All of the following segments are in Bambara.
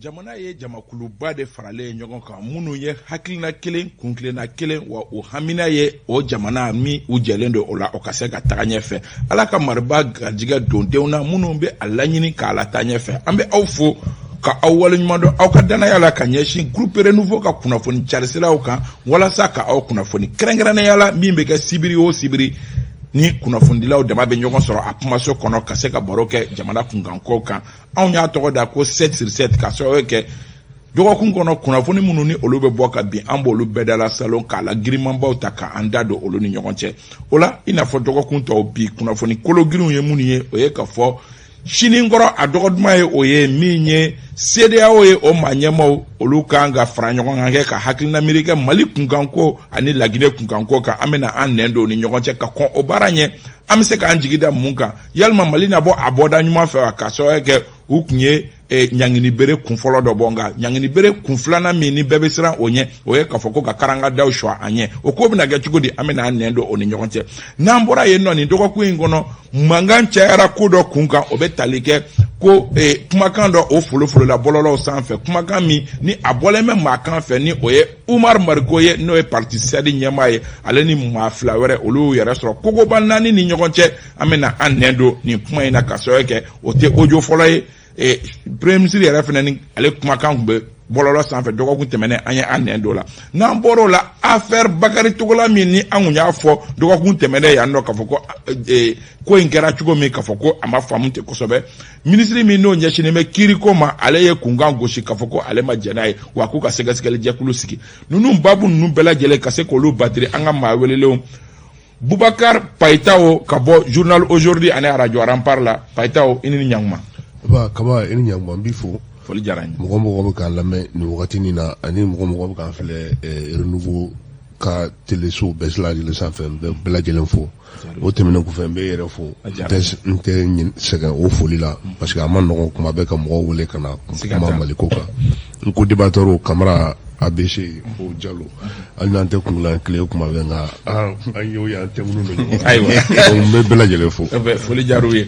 Jamana ye jamakuluba de faralen ye ɲɔgɔn kan minnu ye hakilina kelen, kuntilenna kelen, wa u hamina ye o jamana min u jɛlen don o la, o ka se ka taga ɲɛfɛ. Ala ka mariba garijɛgɛ don denw na minnu bɛ a laɲini k'a lataa ɲɛfɛ. An bɛ aw fo ka aw waleɲuman dɔn aw ka dannaya la ka ɲɛsin Groupe Renouveau ka kunnafoni carisiraw kan, walasa ka aw kunnafoni kɛrɛnkɛrɛnnenya la min bɛ kɛ sibiri o sibiri ni kunnafonidilaw dama bɛ ɲɔgɔn sɔrɔ a kumaso kɔnɔ ka se ka baro kɛ jamana kunkankow kan. Anw y'a tɔgɔ da ko 7 sur 7, ka sababu kɛ dɔgɔkun kɔnɔ kunnafoni minnu ni olu bɛ bɔ ka bin, an b'olu bɛɛ dala salon k'a la girimanbaw ta k'an da don olu ni ɲɔgɔn cɛ. O la, i n'a fɔ dɔgɔkun tɔw, bi kunnafoni kologirinw ye minnu ye, o ye ka fɔ sini kɔrɔ a dɔgɔ duman ye, o ye min ye CEDEAO ye, o maa ɲɛmaaw olu kan ka fara ɲɔgɔn kan kɛ ka hakilina miiri kɛ Mali kunkanko ani Laginɛ kunkanko kan. An bɛna an nɛn don ni ɲɔgɔn cɛ ka kɔn o baara ɲɛ. An bɛ se k'an jigi da mun kan? Yalima Mali na bɔ a bɔda ɲuman fɛ wa? Ka sababu kɛ u tun ye ɲangini bere kun fɔlɔ dɔ bɔ, nka ɲangini bere kun filanan min ni bɛɛ bɛ siran o ɲɛ, o ye k'a fɔ ko ka karangadaw suwa an ɲɛ. O ko bɛna kɛ cogo di? An bɛna an nɛn don o ni ɲɔgɔn cɛ. N'an bɔra yen nɔ, nin dɔgɔkun in kɔnɔ, mankan cayara ko dɔ kun kan. O bɛ tali kɛ ko kumakan dɔ o folofolola bɔlɔlɔw sanfɛ, kumakan min ni a bɔlen bɛ maa kan fɛ, ni o ye Umar Mariko ye, n'o ye parti CERD ɲɛmaa ye. Ale ni maa fila wɛrɛ, olu y'u yɛrɛ sɔrɔ kogoba naani ni ɲɔgɔn cɛ. An bɛna an nɛn don nin kuma in na, ka sababu kɛ o tɛ audio fɔlɔ ye. Premier ministre yɛrɛ fana ni ale kumakan tun bɛ bɔlɔlɔ sanfɛ dɔgɔkun tɛmɛnen. An ye an nɛn don la. N'an bɔr'o la, affaire Bakari Togola min ni an kun y'a fɔ dɔgɔkun tɛmɛnen yan nɔ k'a fɔ ko ko in kɛra cogo min, k'a fɔ ko a ma faamu ten kosɛbɛ, minisiri min n'o ɲɛsinnen bɛ kiiriko ma, ale ye kunkan gosi k'a fɔ ko ale ma jɛn n'a ye, wa k'u ka sɛgɛsɛgɛli jɛkulu sigi. Ninnu babu ninnu bɛɛ lajɛlen, ka se k'olu batiri, an ka maa welelenw Bubakar Payitaho ka bɔ Journal Aujourd'hui ani Radio Rempart la. Payitaho, i ni ɲankuma. Ba Kaba, i ni ɲankuma, n b'i fo. Foli diyara n ye. Mɔgɔ mɔgɔ bɛ k'an lamɛn nin wagati nin na ani mɔgɔ mɔgɔ bɛ k'an filɛ Renouveau ka teleso bɛɛ lajɛlen sanfɛ, n bɛ bɛɛ lajɛlen fo. O tɛmɛnen kɔfɛ, n bɛ yɛrɛ fo, n tɛ sɛgɛn o foli la, parce que a ma nɔgɔn kuma bɛɛ ka mɔgɔw wele ka na kuma Maliko kan. N ko débatteur Kamara, ABC o Jalo, hali n'an tɛ kungilan kelen kuma bɛɛ, nka an y'o y'an tɛ minnu don. Ayiwa. Donc n bɛ bɛɛ lajɛlen fo. Foli diyara u ye.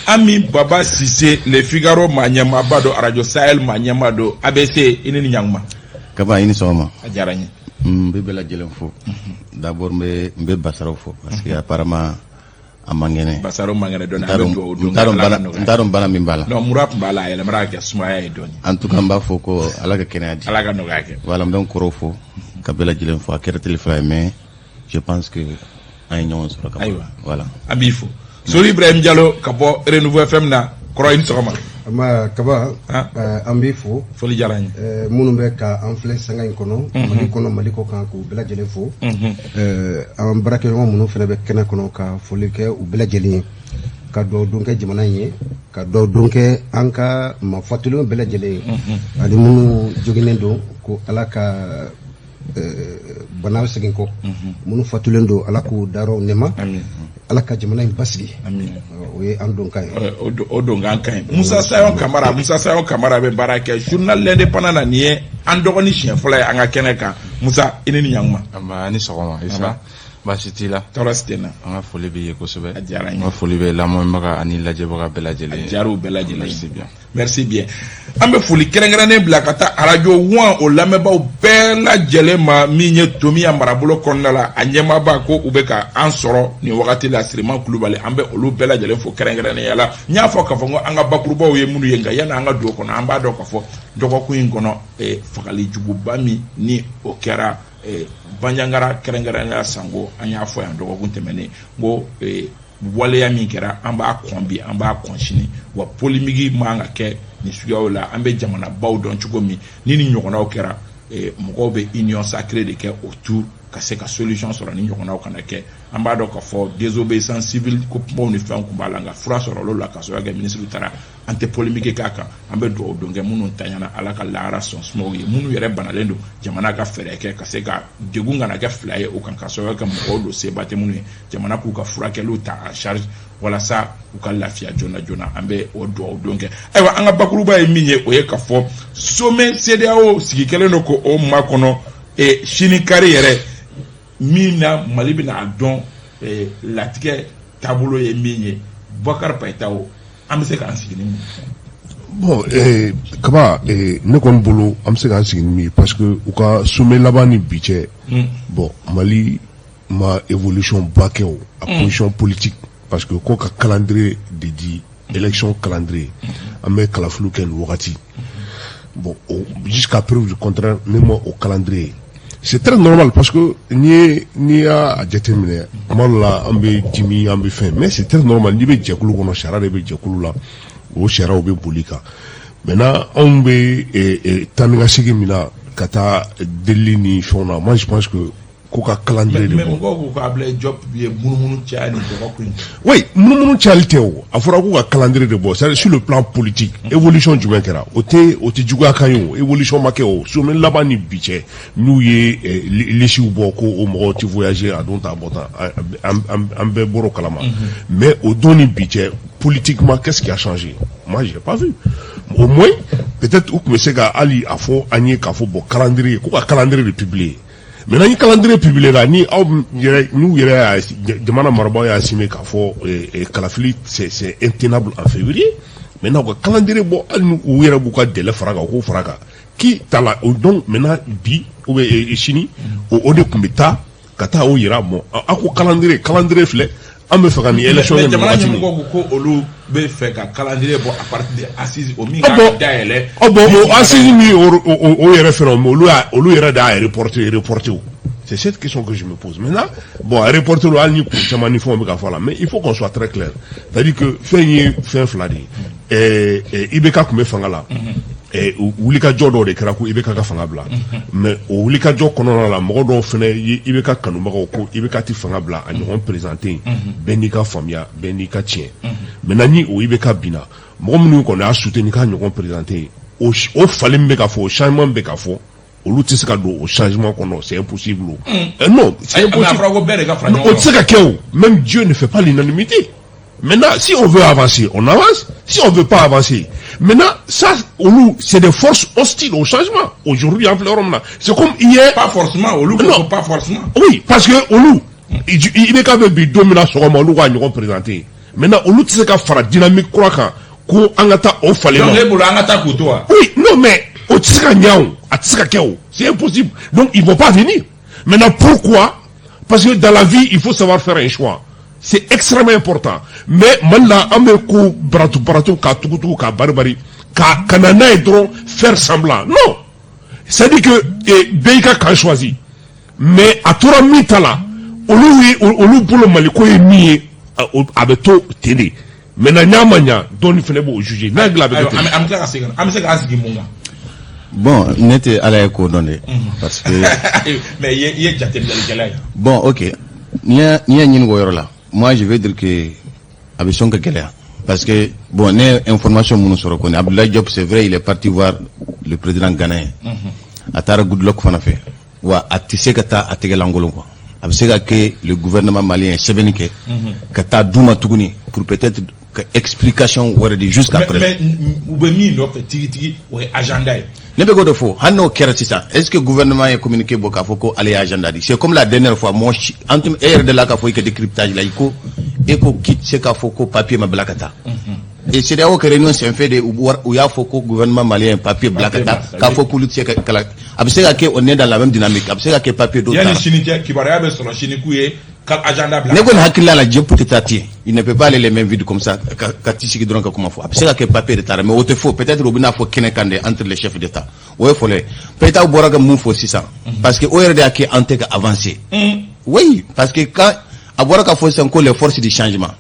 Ami Baba Sise, Le Figaro maa ɲɛmaaba don, Radio Sahel maa ɲɛmaa don. ABC, i ni ɲankuma. Kaba, i ni sɔgɔma. A diyara n ye. N bɛ bɛɛ lajɛlen fo. D'abord, n bɛ Basaraw fo, parce que apparemment a man kɛnɛ. Basaro man kɛnɛ dɔɔni, an bɛ dugawu don. N t'a dɔn bana min b'a la. Non, mura tun b'a la, a yɛlɛmara ka kɛ sumaya ye dɔɔni. En tout cas, n b'a fɔ ko Ala ka kɛnɛya di. Ala ka nɔgɔya kɛ. Voilà, n bɛ n kɔrɔw fo ka bɛɛ lajɛlen fo. A kɛra tele fila ye, mais je pense que an ye ɲɔgɔn sɔrɔ ka ban. Ayiwa. Voilà. An b'i fo. Sori Ibrahim Jalo ka bɔ Renouveau FM na, kɔrɔ, i ni sɔgɔma. Ama Kaba, an b'i fo. Foli diyara n ye. Minnu bɛ ka an filɛ sanga in kɔnɔ, Mali kɔnɔ, Mali kɔ kan, k'u bɛɛ lajɛlen fo. An baarakɛɲɔgɔn minnu fana bɛ kɛnɛ kɔnɔ, ka foli kɛ u bɛɛ lajɛlen ye, ka dugawu don kɛ jamana in ye, ka dugawu don kɛ an ka maa fatulenw bɛɛ lajɛlen ye ani minnu joginnen don, ko Ala ka bana segin kɔ. Minnu fatulen don, Ala k'u dayɔrɔ nɛma. Ala ka jamana in basigi. O ye an donkan ye. O donkan ka ɲi. Musa Sayon Kamara, Musa Sayon Kamara bɛ baara kɛ Journal L'Indépendant na. Nin ye an dɔgɔnin siɲɛ fɔlɔ ye an ka kɛnɛ kan. Musa, i ni ɲankuma. Nba, ni sɔgɔma Isa, baasi t'i la? Tɔɔrɔ si tɛ n na. An ka foli b'i ye kosɛbɛ. A diyara n ye. An ka foli bɛ lamɛnbaga ani lajɛbaga bɛɛ lajɛlen ye. A diyara u bɛɛ lajɛlen ye. Merci bien. Merci bien. An bɛ foli kɛrɛnkɛrɛnnen bila ka taa Arajo Wan o lamɛnbaaw bɛɛ lajɛlen ma min ye Tomiya marabolo kɔnɔna la, a ɲɛmaaba ko u bɛ ka an sɔrɔ nin wagati la, Siriman Kulubali. An bɛ olu bɛɛ lajɛlen fo kɛrɛnkɛrɛnnenya la. N y'a fɔ k'a fɔ ko an ka bakurubaw ye minnu ye, nka yanni an ka don o kɔnɔ, an b'a dɔn k'a fɔ dɔgɔkun in kɔnɔ, fagali juguba min ni o kɛra Banjagara, kɛrɛnkɛrɛnnenya Sango, an y'a fɔ yan dɔgɔkun tɛmɛnen ko waleya min kɛra, an b'a kɔn bi, an b'a kɔn sini, wa polémique man ka kɛ nin suguyaw la. An bɛ jamanabaw dɔn cogo min ni ni ɲɔgɔnnaw kɛra, mɔgɔw bɛ union sacrée de kɛ autour ka se ka solution sɔrɔ ni ɲɔgɔnnaw kana kɛ. An b'a dɔn k'a fɔ désobéissance civile ko kumaw ni fɛnw tun b'a la, nka fura sɔrɔla o la ka sababu kɛ ministre taara. An tɛ polémique k'a kan. An bɛ dugawu don kɛ minnu tanyana, Ala ka lahara sɔn sumaw ye. Minnu yɛrɛ banalen don, jamana ka fɛɛrɛ kɛ ka se ka degun kana kɛ fila ye o kan, ka sababu kɛ mɔgɔw don seba tɛ minnu ye, jamana k'u ka furakɛliw ta en charge walasa u ka lafiya joona joona. An bɛ o dugawu don kɛ. Ayiwa, an ka bakuruba ye min ye, o ye k'a fɔ sommet CEDEAO sigi kɛlen don k'o makɔnɔ sini kari yɛrɛ min na, Mali bɛna a dɔn latigɛ taabolo ye min ye. Bubakari Payitaho, an bɛ se k'an sigi ni mun? Bon, Kaba, ne kɔni bolo, an bɛ se k'an sigi ni min ye, parce que u ka sommet laban ni bi cɛ, bon, Mali ma évolution ba kɛ o a position politique, parce que ko ka calendrier de di, élection calendrier, an bɛ kalafiliw kɛ nin wagati. Bon, jusqu'à preuve du contraire, ne ma o calendrier. C'est très normal, parce que n'i y'a jateminɛ, kuma dɔ la an bɛ dimi, an bɛ fɛn, mais c'est très normal. N'i bɛ jɛkulu kɔnɔ, sariya de bɛ jɛkulu la, o sariyaw bɛ boli kan. Maintenant, anw bɛ taa ni ka segin min na ka taa delili ni fɛnw na, moi je pense que ko ka calendrier de Mais bɔ. mɔgɔw ko ko Ablaye Diop ye munumunu caya nin dɔgɔkun in. Oui, munumunu cayali tɛ o. A fɔra k'u ka calendrier de bɔ, c'est-à-dire sur le plan politique, évolution jumɛn kɛra? O tɛ juguya kan ye o, évolution ma kɛ o. Sommet laban ni bi cɛ, n'u ye lisiw bɔ ko o mɔgɔw ti voyager a don ta a bɔ tan, an bɛɛ bɔr'o kalama. Mais o don ni bi cɛ, politiquement, qu'est-ce qui a changé? Moi, j'ai pas vu. Au moins, peut-être u tun bɛ se ka hali a fɔ an ye k'a fɔ bon, calendrier, k'u ka calendrier de publier. Maintenant, ni calendrier publié la, ni aw yɛrɛ, n'u yɛrɛ y'a jamana marabaaw y'a assumer k'a fɔ kalafili, c'est intenable en février. Maintenant, u ka calendrier bɔ, hali ni u yɛrɛ b'u ka délai fara kan, u k'o fara kan qui t'a la. O donc maintenant, bi ou bien sini, o de tun bɛ taa ka taa o yira. Bon, aw ko calendrier filɛ, an bɛ fɛ ka nin élection Mais kɛ nin jamana wagati min. ɲɛmɔgɔw ko ko olu bɛ fɛ ka calendrier bɔ à partir de assise o min Ah ka bon, dayɛlɛ. ah bon, o assise min, o yɛrɛ fɛnɛ, mais olu yɛrɛ de y'a reporté o. C'est cette question que je me pose maintenant. Bon, a reporté lo, hali ni kun caman ni fɛnw bɛ ka fɔ a la, mais il faut qu'on soit très clair, c'est-à-dire que fɛn ye fɛn fila de ye. IBK tun bɛ fanga la, wulikajɔ dɔw de kɛra ko IBK ka fanga bila. Mais o wulikajɔ kɔnɔna la, mɔgɔ dɔw fɛnɛ ye IBK kanubagaw ko IBK ti fanga bila, a ɲɔgɔn présenté yen. Bɛɛ n'i ka faamuya, bɛɛ n'i ka tiɲɛ. Maintenant, ni o IBK binna, mɔgɔ minnu kɔni y'a soutenu k'a ɲɔgɔn présenté yen, o falen min bɛ ka fɔ, o changement bɛ ka fɔ, olu tɛ se ka don o changement kɔnɔ, c'est impossible o. Non, c'est Ayi, mais a impossible. fɔra ko bɛɛ de ka fara ɲɔgɔn O tɛ se ka kɛ o. Même Dieu ne fait pas l'unanimité. Maintenant, si on veut avancer, on avance. Si on veut pas avancer, maintenant, ça, olu, c'est des forces hostiles au changement. Aujourd'hui, en filɛ yɔrɔ min na, c'est comme hier. Pas forcément, olu ko Non. ko pas forcément. Oui, parce que olu, IBK bɛ bi don min na sɔgɔma, olu k'a ɲɔgɔn présenté. Maintenant, olu tɛ se ka fara dynamique kura kan ko an ka taa o falen Donc ma. e bolo, an ka taa k'u to wa? Oui, non, mais o tɛ se ka ɲɛ o, a tɛ se ka kɛ o, c'est impossible. Donc, ils vont pas venir. Maintenant, pourquoi? Parce que dans la vie, il faut savoir faire un choix. C'est extrêmement important. Mais Mali la, an bɛ ko baratu baratu, k'a tugu tugu, k'a bari bari, ka na n'a ye dɔrɔn, faire semblant. Non. C'est-à-dire que bɛɛ y'i ka camp choisi. Mais a tora min ta la, olu ye olu bolo Maliko ye min ye, a bɛ to ten de. Maintenant, n'a ma ɲa, dɔɔni fana b'o juger. N'a dilan, a bɛ kɛ Ayiwa, ten. an bɛ tila ka segin ka na. An bɛ se k'an sigi mun kan? Bon, ne tɛ Ala ye ko dɔn dɛ, parce que Mais i ye jateminɛlikɛla ye. Bon, ok, n'i y'a ɲini o yɔrɔ la, moi je vais dire que a bɛ sɔn ka gɛlɛya, parce que bon, ne ye information minnu sɔrɔ kɔni, Abdoulaye Diop, c'est vrai, il est parti voir le président ghanéen, a taara Goodluck fana fɛ. Wa a tɛ se ka taa a tɛgɛ lankolon quoi. A bɛ se ka kɛ le gouvernement malien ye sɛbɛnni kɛ ka taa d'u ma tuguni pour peut-être ka explication wɛrɛ di jusqu'à présent. Mais u bɛ min nɔfɛ tigitigi, o ye agenda ye. Ne bɛ k'o de fɔ, hali n'o kɛra sisan, est ce que gouvernement ye communiqué bɔ k'a fɔ ko ale ye agenda di? C'est comme la dernière fois, mɔgɔ si an tun e yɛrɛ de la k'a fɔ i ka décryptage la, i ko e ko k'i tɛ se k'a fɔ ko papier ma bila ka taa. Et CEDEAO ka réunion senfɛ de, u y'a fɔ ko gouvernement malien ye papier bila ka taa, k'a fɔ k'olu tɛ se ka kala. A bɛ se ka kɛ on est dans la même dynamique, a bɛ se ka kɛ papier dɔw Yanni taara. sini cɛ, kibaruya bɛ sɔrɔ sini k'u ye ka agenda bila. Ne kɔni hakili la, Diop tɛ taa ten, il ne peut pas aller les mains vides comme ça ka t'i sigi dɔrɔn ka kuma fɔ. A bɛ se ka kɛ papier de taara, mais o tɛ fɔ. Peut-être u bɛna fɔ kɛnɛ kan de entre les chefs d'État. O ye fɔlɔ ye. Peut-être aw bɔra ka mun fɔ sisan, parce que o yɛrɛ de y'a kɛ an tɛ ka avancer. Oui, parce que quand a bɔra ka fɔ sisan ko les forces du changement,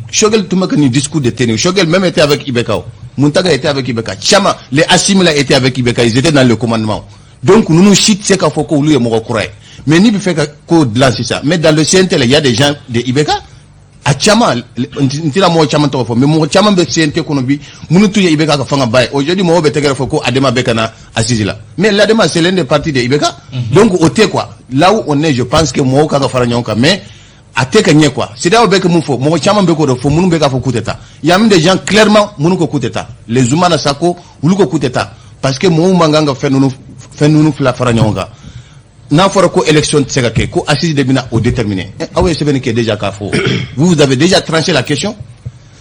Choguel tun bɛ ka nin discours de tenir. Choguel même était avec IBK, Mountaga était avec IBK, caman, les Assimi là étaient avec IBK, ils étaient dans le commandement. Donc ninnu si tɛ se k'a fɔ ko olu ye mɔgɔ kura ye. Mais n'i bɛ fɛ ka ko dilan sisan, mais dans le CNT là, il y a des gens de IBK, a caman, n tɛna mɔgɔ caman tɔgɔ fɔ, mais mɔgɔ caman bɛ CNT kɔnɔ bi minnu tun ye IBK ka fanga ba ye. Aujourd'hui, mɔgɔw bɛ tɛgɛrɛ fɔ ko ADEMA bɛ ka na assise la, mais l'ADEMA, c'est l'un des partis de IBK. Donc o tɛ quoi. Là où on est, je pense que mɔgɔw kan ka fara ɲɔgɔn kan, mais a tɛ ka ɲɛ quoi. CEDEAO bɛ ka mun fɔ, mɔgɔ caman bɛ k'o de fɔ, minnu bɛ k'a fɔ k'u tɛ taa. Il y a même des gens clairement minnu ko k'u tɛ taa, les Zoumana Sako, olu ko k'u tɛ taa, parce que mɔgɔw man kan ka fɛn ninnu fila fara ɲɔgɔn kan. N'a fɔra ko élection tɛ se ka kɛ, ko assise de bɛna o déterminer, aw ye sɛbɛnni kɛ déjà k'a fɔ, vous, vous avez déjà tranché la question.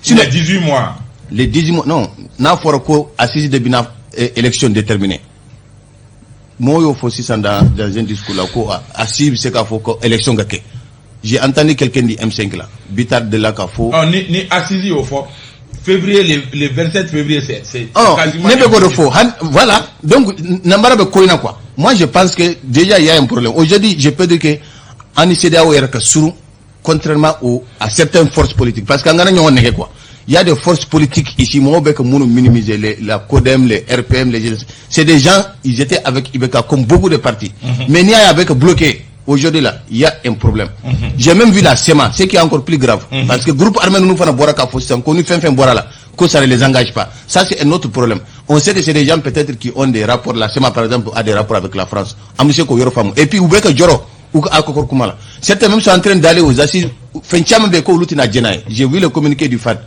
Sinon 18 mois. Les 18 mois, non, n'a fɔra ko assise de bɛna élection déterminée. Mɔgɔw y'o fɔ sisan dans un discours là ko assise bɛ se k'a fɔ ko élection ka kɛ. J'ai entendu quelqu'un du M5 là, Bitar de la k'a fɔ. Ɔ, ni assise y'o fɔ février, le 27 février, c'est Oh, quasiment ne bɛ k'o de fɔ. Voilà, donc namara bɛ ko in na quoi. Moi, je pense que déjà il y a un problème. Aujourd'hui, je peux dire que an ni CEDEAO yɛrɛ ka surun, contrairement à certaines forces politiques, parce que an kana ɲɔgɔn nɛgɛ quoi. Il y a des forces politiques ici, mɔgɔw bɛ ka minnu minimiser, la CODEM, les RPM, les, c'est des gens, ils étaient avec IBK comme beaucoup de partis. Mais n'i y'a ye a bɛ ka bloquer aujourd'hui là, il y a un problème. J'ai même vu la CMA, ce qui est encore plus grave, parce que groupe armé ninnu fana bɔra k'a fɔ sisan ko ni fɛn fɛn bɔra la, que ça ne les engage pas. Ça, c'est un autre problème. On sait que c'est des gens peut-être qui ont des rapports. La CMA, par exemple, a des rapports avec la France. An bɛ se k'o yɔrɔ faamu. Et puis u bɛ ka jɔrɔ u ka accord kuma la. Certains même sont en train d'aller aux assises. Fɛn caman bɛ yen k'olu tɛna jɛn n'a ye. J'ai vu le communiqué du FAD.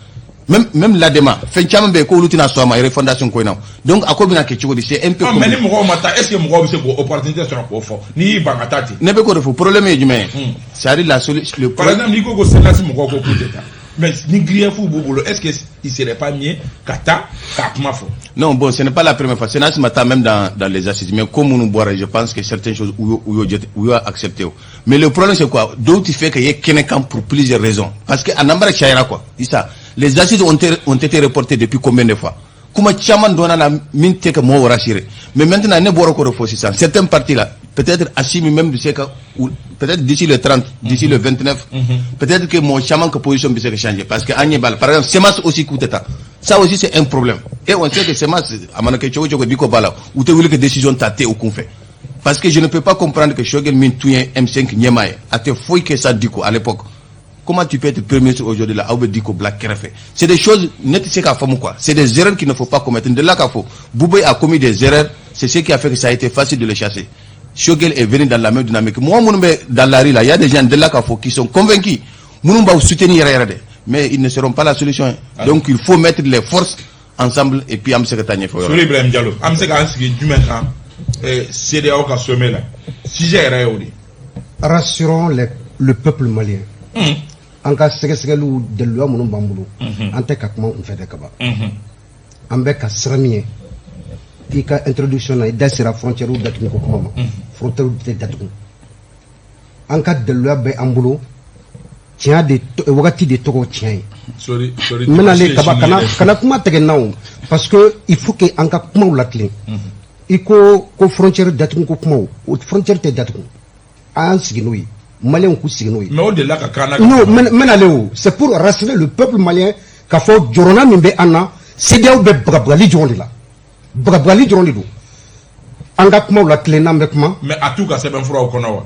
Même l'ADEMA, fɛn caman bɛ yen k'olu tɛna sɔn a ma refondation ko in na. Donc a ko bɛna kɛ cogo di? C'est un peu Mais ni compliqué. mɔgɔw ma taa, est ce que mɔgɔw bɛ se k'o opportunité sɔrɔ k'o fɔ n'i y'i ban ka taa ten? Ne bɛ k'o de fɔ. Problème ye jumɛn ye? C'est-à-dire la solution. Le Par exemple, n'i ko ko CNAS mɔgɔw ko k'u tɛ taa, mais ni grief b'u bolo, est ce que il serait pas mieux ka taa k'a kuma fɔ? Non, bon, ce n'est pas la première fois. CNAS ma taa même dans les assises. Mais comme nous boire, je pense que certaines choses, où y'o accepté. Mais le problème, c'est quoi? D'autres fait qu'il y ait kɛnɛ pour plusieurs raisons. Parce que a namara cayara, quoi. Issa, les assises ont été reportées depuis combien de fois? Kuma caman donna la min tɛ ka mɔgɔw rassurer. Mais maintenant, ne bɔra k'o de fɔ sisan. Certains partis là, peut-être Assimi même bɛ se ka, peut-être d'ici le 30, d'ici le 29, peut-être que mɔgɔ caman ka position bɛ se ka changer. Parce que an ɲɛ b'a la. Par exemple, CMAS aussi k'u tɛ taa. Ça aussi, c'est un problème. Et on sait que CMAS, a mana kɛ cogo cogo, Diko b'a la, u tɛ wuli ka décision ta ten u kunfɛ. Parce que je ne peux pas comprendre que Choguel min tun ye M5 ɲɛmaa ye, a tɛ foyi kɛ sa Diko à l'époque. Comment tu peux être premier ministre aujourd'hui là, aw bɛ Diko bila kɛrɛfɛ? C'est des choses ne tɛ se k'a faamu quoi. C'est des erreurs qu'il ne faut pas commettre. De là k'a fɔ Boubèye a commis des erreurs, c'est ce qui a fait que ça a été facile de le chasser. Choguel est venu dans la même dynamique. Mɔgɔ minnu bɛ dans la rue là, il y a des gens de là k'a fɔ qui sont convaincus, minnu b'aw soutenir yɛrɛ yɛrɛ de, mais ils ne seront pas la solution. Donc il faut mettre les forces ensemble et puis an bɛ se ka taa ɲɛfɛ o yɔrɔ la. Sori Ibrahim Diallo, an bɛ se k'an sigi jumɛn kan CEDEAO ka sommet la? Sujet yɛrɛ ye o de ye. Rassurons le peuple malien. An ka sɛgɛsɛgɛliw, daliluya minnu b'an bolo, an tɛ ka kuma n fɛ dɛ, Kaba. An bɛ ka sira min ye, i ka introduction na, i da sera frontière datugu ko kuma ma. Frontière tɛ datugu. An ka daliluya bɛ an bolo. Tiɲɛ de, wagati de tɔgɔ tiɲɛ ye. Sori, Sori. N bɛna ale, Kaba, kana kuma tigɛ n na o, parce que il faut que an ka kumaw latilen. I ko ko frontière datugu ko kumaw, o frontière tɛ datugu. An y'an sigi n'o ye, Maliyɛnw k'u sigi n'o ye. Mais o delila ka kan na. Non, n bɛna ale o, c'est pour rassurer le peuple malien k'a fɔ jɔrɔna min bɛ an na, CEDEAO bɛ bagabagali dɔrɔn de la, bagabagali dɔrɔn de don. An ka kumaw la tilen n'an bɛ kuma. Mais a t'u ka sɛbɛnfuraw kɔnɔ wa?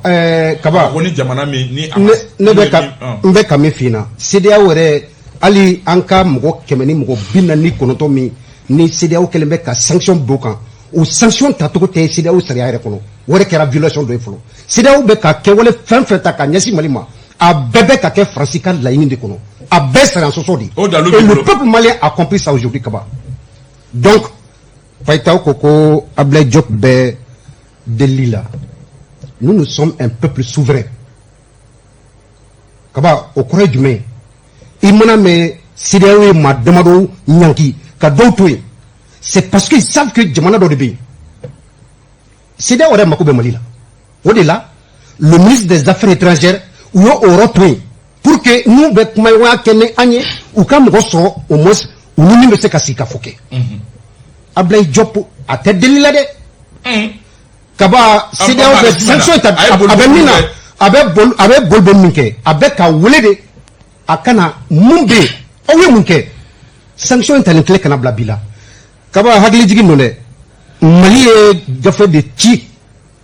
Kaba. Ko ni jamana min ni a Ne bɛ ka n bɛ ka min f'i ɲɛna, CEDEAO yɛrɛ, hali an ka mɔgɔ 149 min ni CEDEAO kɛlen bɛ ka sanction don o kan, o sanction tacogo tɛ CEDEAO sariya yɛrɛ kɔnɔ. O yɛrɛ kɛra violation dɔ ye fɔlɔ. CEDEAO bɛ ka kɛwale fɛn fɛn ta ka ɲɛsin Mali ma, a bɛɛ bɛ ka kɛ Faransi ka laɲini de kɔnɔ, a bɛɛ sariya sɔsɔ de. O dalu Et b'i le bolo. peuple malien a compris ça aujourd'hui, Kaba. Donc Fayitaw ko ko Ablaye Diop bɛ delili la. Nous, nous sommes un peuple souverain, Kaba. O kɔrɔ ye jumɛn ye? I mana mɛn CEDEAO ye maa damadɔ ɲanki ka dɔw to yen, c'est parce qu'ils savent que jamana dɔ de bɛ yen, CEDEAO yɛrɛ mako bɛ Mali la. O de la, le ministre des Affaires étrangères, u y'o o yɔrɔ to yen pour que n'u bɛ kumaɲɔgɔnya kɛ ni an ye, u ka mɔgɔ sɔrɔ au moins u ni min bɛ se ka sigi ka fɔ kɛ. Ablaye Diop a tɛ deli la dɛ, Kaba. CEDEAO bɛ sanction ta, a bɛ min na, a bɛ boli bɔ min kɛ, a bɛ ka wele de a kana mun bɛ yen, aw ye mun kɛ, sanction in talen tile kana bila bi la. Kaba, hakili jigin don dɛ. Mali ye gafe de ci